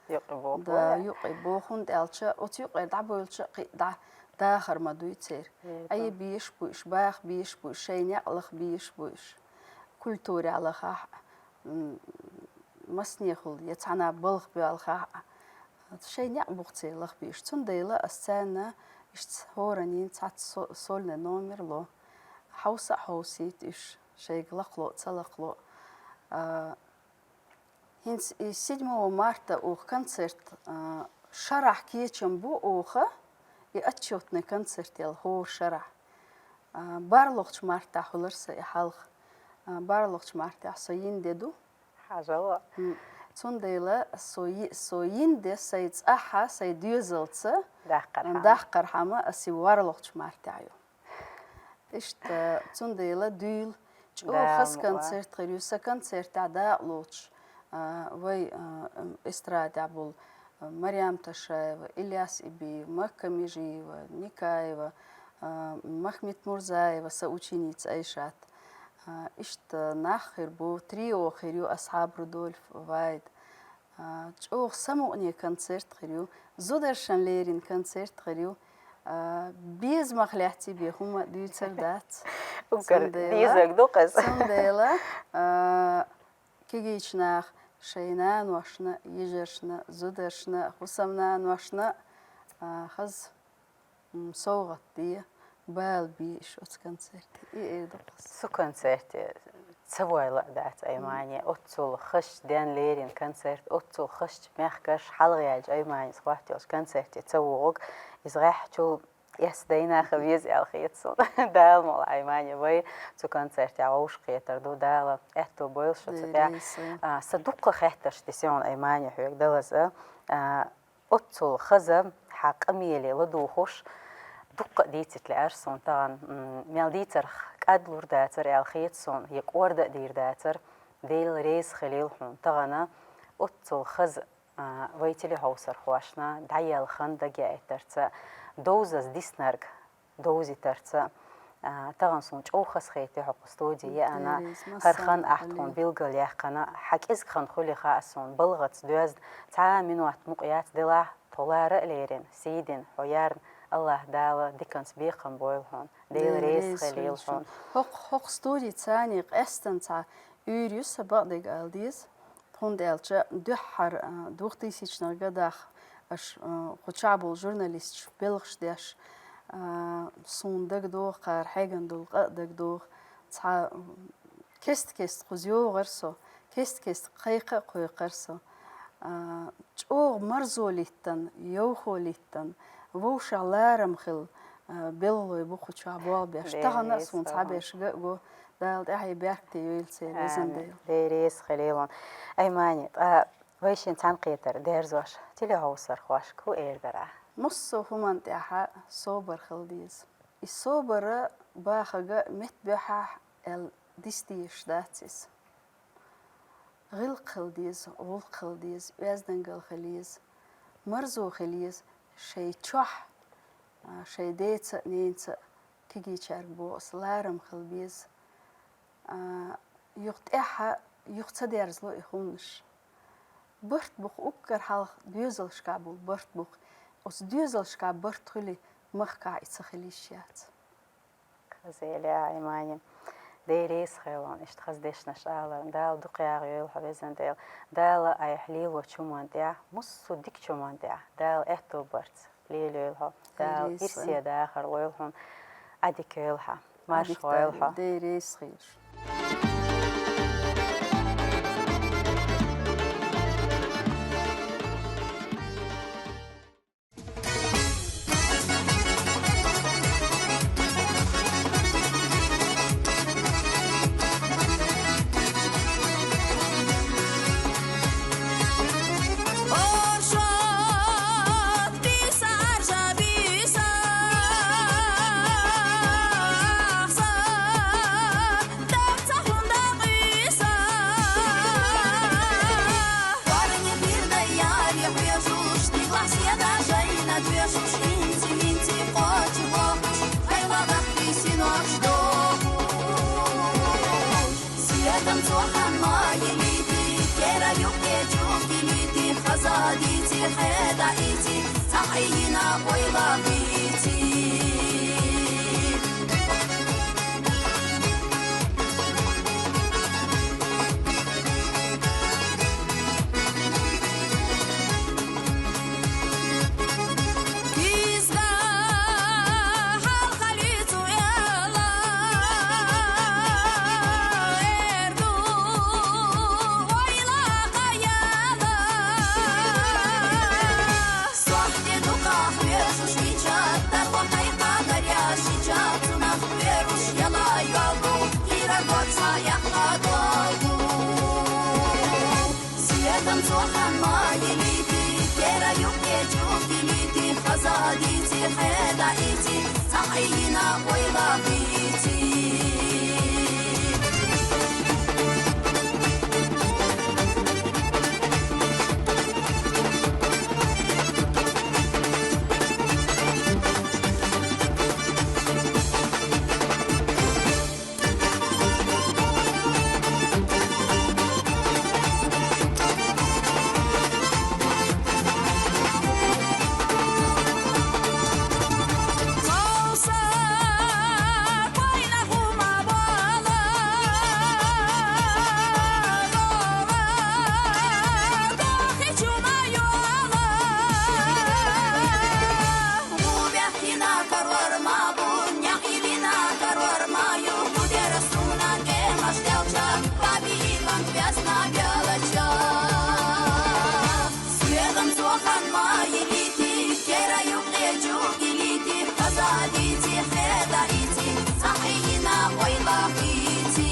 Юкъе боху, да, вай, юкъе боху, хӀунда аьлча оцу юкъера дӀабевлча а кхин а дӀа дахар ма дуй церан. Ай, беш бу уьш, баха беш бу уьш, шайн некъ лаха беш бу уьш. Культурехь лахахь а, м, массанехула я цхьана балха боьлхахь а, шайн некъ бу-кх церан лаха беш. Цундела ас царна иштта хӀоранна цхьацца со-, сольный номер ло. Хьовса а хьовсийта уьш. шайга лакхло, ца лакхло. А, хӀинца и седьмого марта оха концерт, а, шарахь кечам бу оха, и отчётный концерт яла хӀора шарахь. А, барлохчу мартахь хуьлар са и хьалха. А, барлохчу мартахь со йина де ду. Хьажал. М, цундела со йи-, со йина де сай цӀахьа, сай доьзалца, даккхархьама, даккхархьама ас и варлохчу мартахь ю. Иштта, цундела дуьйла чӀогӀа хаза концерт хир ю. Са концертехь дакъа лоцуш, а, вай, а, м, эстрадехь болу, а, Марьям Ташаева, Ильяс Ибиев, Макка Межиева, Никаева, а, Махмет Мурзаева, сан ученица Айшат. А, иштта нах хир бу, трио хир ю, Асхьаб, Рудольф, Вайд. А, чӀогӀа самукъане концерт хир ю, зударшна леррина концерт хир ю. А, безамах лаьцна бен хӀума дуьйцур дац. Уггар дезарг ду-кх иза. Цундела, а, кегийчу наха шайн наношна, йижаршна, зударшна, хӀусамнаношна, а, хаза м, совгӀат де, бала бе иш оцу концерте. И эр ду-кх ас. Цу концерте ца войла а дац Аймане. Оццул хазачу денна леррина концерт, оццул хазачу мехкарша хьалха яьлча Айманис хӀоттаелча концерте ца вогӀург. Иза гӀеххьачул эс дайнаха веза аьлла хета суна. Дала мукъ лахь, Аймане, вай цу концертехь вовшахкхетар ду. Дала аьтто бойла шуьца тӀехь. Деррис. А, сан дуккха хеттарш ди сион, Аймане, хьоьга далаза. А, Оццул хаза, хьан къамеле ладугӀуш, дуккха а дийцийта лаьара суна тахана, м, мел дийцарх кӀадлур дацара аьлла хета суна, я кӀорда а дийр дацара, Дела реза хилийла хьуна тахана, оццул хаза, а, вай телехьовсархошна дӀаяьлла хан дагаяийтарца, довзаза диснарг довзийтарца. А, тахана суна чӀогӀа хазахетий хьо кху студи еана, хӀара хан ахь тхуна билгалъяьккхина, хьан кӀезиг хан хуьлий хаьа суна, балгӀаца доьзна, цхьа а минот мукъа яц делахь, тхо лара а лерина, сий дина, хьо ярна, АллахӀ Дала диканца бекхам бойла хьуна, Дела реза хилийла хьуна. ХӀокху, хӀокху студи царний къаьстина цхьа уьйр ю сан, бакъдерг ала деза. ХӀунда аьлча дуьххьара, а, двухтысячных годах аша, а, кху чохь болу журналисташ белхаш деш, а, суна дагадогӀу, кхара хьегна долу къа а дагадогӀу. Цхьа, м, кест-кеста кхуза йогӀура со, кест-кеста кхайкха а кхойкхура со. А, чӀогӀа марзо литтана, йовхо литтана, вовшах ларам хила, а, белхалой бу кху чохь болх беш. Тахана а суна цхьаберш ган а го, Дала тӀаьхье беркате йойла церан, везан Дела. Дела реза хилийла хьуна. Аймани, ткъа вай шен цхьаьнакхетар дерзош телехьовсархошка хӀун эр дара? Массо а хӀуманна тӀехь собар хила деза. И собар бахарга меттабоьхьахь аьлла дицдезаш дац иза. ГӀиллакх хила деза, гӀуллакх хила деза, оьздангалла хила еза, марзо хила еза, шайн чохь, а, шайн деца а, ненаца а, кегийчаьрга боху аса, ларам хила беза. А, юха тӀаьхьа, юха ца дерзало и хӀуманаш. Барт бу-кх уггар хьалха доьзалшкахь болу барт бу-кх. Оцу доьзалшкахь барт хуьлий, махкахь и ца хила йиш яц. Хаза элира, Аймани. Дела реза хилла хьуна иштта хаза дешнаш аларна. Дала дукха ягӀа йойла хьо, везан Дела. Дала айхьа лелочу хӀуманна тӀехь, массо а дикачу хӀуманна тӀехь Дала аьтто барца лелайойла хьо. Дала ирсе дахар лойла хьуна. Ӏадика йойла хьо. Марша гӀойла хьо. Дела реза хилла. Дити, хеда ити, сахина ойла бити. Ина карвар мабу, нях илина карвар маю, мудера суна кемаш делча, баби илан вясна белача. Светом цохан ма илити, кера юк лечу илити, хазадити, хеда ити, сахина ойла ити.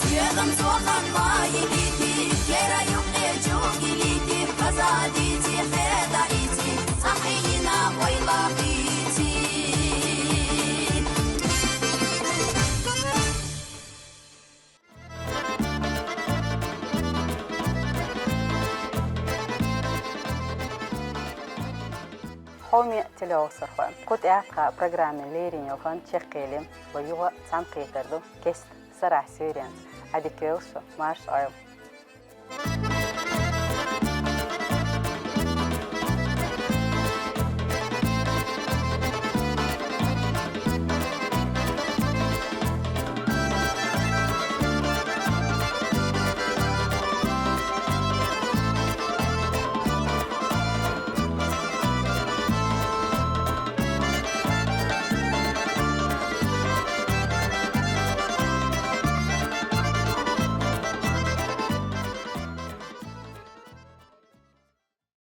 Светом цохан ма илити, кера юк лечу илити, хазадити, хеда ити, сахина ойла ити. Хьоме телеоалсархой. Кху тӀаьхьа тха программин леррина йохан чаккхе йола юха цхьаьнакхетар ду кест сарахь суьйренца. Ӏадика йойла шо, марша Ӏойла.